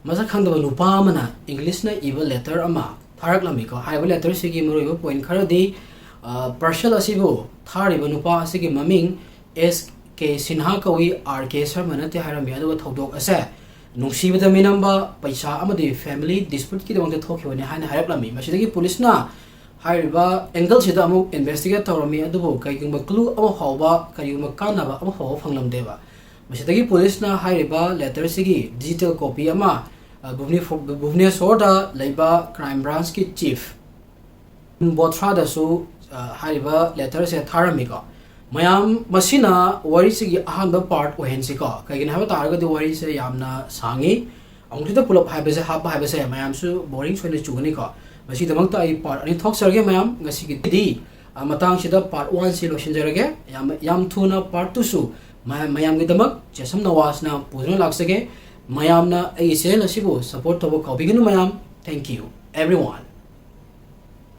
ꯃꯁꯛ ꯈꯪꯗꯕ ꯅꯨꯄꯥ ꯑꯃꯅ Englishꯅ ꯏꯕ letter ꯑꯃ ꯊꯥꯔꯛꯂꯝꯃꯤꯀꯣ꯫ ꯍꯥꯏꯔꯤꯕ letterꯁꯤꯒꯤ ꯃꯔꯨꯑꯣꯏꯕ point ꯈꯔꯗꯤ, ꯑ, parcel ꯑꯁꯤꯕꯨ ꯊꯥꯔꯤꯕ ꯅꯨꯄꯥ ꯑꯁꯤꯒꯤ ꯃꯃꯤꯡ S K ꯁꯤꯟꯍꯥ ꯀꯧꯏ, R K ꯁꯔꯃ ꯅꯠꯇꯦ ꯍꯥꯏꯔꯝꯃꯤ꯫ ꯑꯗꯨꯒ ꯊꯧꯗꯣꯛ ꯑꯁꯦ ꯅꯨꯡꯁꯤꯕꯗ ꯃꯤꯅꯝꯕ, ꯄꯩꯁꯥ ꯑꯃꯗꯤ family disputeꯀꯤꯗꯃꯛꯇ ꯊꯣꯛꯈꯤꯕꯅꯤ ꯍꯥꯏꯅ ꯍꯥꯏꯔꯛꯂꯝꯃꯤ꯫ ꯃꯁꯤꯗꯒꯤ ꯄꯨꯂꯤꯁꯅ ꯍꯥꯏꯔꯤꯕ angleꯁꯤꯗ ꯑꯃꯨꯛ investigate ꯇꯧꯔꯝꯃꯤ, ꯑꯗꯨꯕꯨ ꯀꯔꯤꯒꯨꯝꯕ clue ꯑꯃ ꯐꯥꯎꯕ, ꯀꯔꯤꯒꯨꯝꯕ ꯀꯥꯟꯅꯕ ꯑꯃ ꯐꯥꯎꯕ ꯐꯪꯂꯝꯗꯦꯕ꯫ ꯃꯁꯤꯗꯒꯤ ꯄꯨꯂꯤꯁꯅ ꯍꯥꯏꯔꯤꯕ letterꯁꯤꯒꯤ digital copy ꯑꯃ, ꯑ, ꯚꯨꯕꯅꯦ-, ꯚꯨꯕꯅꯦꯁꯣꯔꯗ ꯂꯩꯕ Crime Branchꯀꯤ chief ꯕꯣꯊ꯭ꯔꯥꯗꯁꯨ, ꯑ, ꯍꯥꯏꯔꯤꯕ letterꯁꯦ ꯊꯥꯔꯝꯃꯤꯀꯣ꯫ ꯃꯌꯥꯝ, ꯃꯁꯤꯅ ꯋꯥꯔꯤꯁꯤꯒꯤ ꯑꯍꯥꯟꯕ part ꯑꯣꯏꯍꯟꯁꯤꯀꯣ꯫ ꯀꯩꯒꯤꯅꯣ ꯍꯥꯏꯕ ꯇꯥꯔꯒꯗꯤ ꯋꯥꯔꯤꯁꯦ ꯌꯥꯝꯅ ꯁꯥꯡꯉꯤ꯫ ꯑꯃꯨꯛꯇꯗ ꯄꯨꯂꯞ ꯍꯥꯏꯕꯁꯦ, ꯍꯥꯞꯄ ꯍꯥꯏꯕꯁꯦ ꯃꯌꯥꯝꯁꯨ boring ꯑꯣꯏꯅ ꯆꯨꯒꯅꯤꯀꯣ꯫ ꯃꯁꯤꯒꯤꯗꯃꯛꯇ ꯑꯩ ꯄꯥꯔꯠ ꯑꯅꯤ ꯊꯣꯛꯆꯔꯒꯦ ꯃꯌꯥꯝ꯫ ꯉꯁꯤꯒꯤꯗꯤ, ꯑ, ꯃꯇꯥꯡꯁꯤꯗ ꯄꯥꯔꯠ ꯋꯥꯟꯁꯤ ꯂꯣꯏꯁꯤꯟꯖꯔꯒꯦ꯫ ꯌꯥꯝ, ꯌꯥꯝ ꯊꯨꯅ ꯄꯥꯔꯠ ꯇꯨꯁꯨ ꯃꯌꯥꯝ, ꯃꯌꯥꯝꯒꯤꯗꯃꯛ ꯖꯦꯁꯝ ꯅꯋꯥꯖꯅ ꯄꯨꯗꯨꯅ ꯂꯥꯛꯆꯒꯦ꯫ ꯃꯌꯥꯝꯅ ꯑꯩꯒꯤ ꯆꯦꯅꯦꯜ ꯑꯁꯤꯕꯨ ꯁꯄꯣꯔꯠ ꯇꯧꯕ ꯀꯥꯎꯕꯤꯒꯅꯨ ꯃꯌꯥꯝ꯫ Thank you, everyone.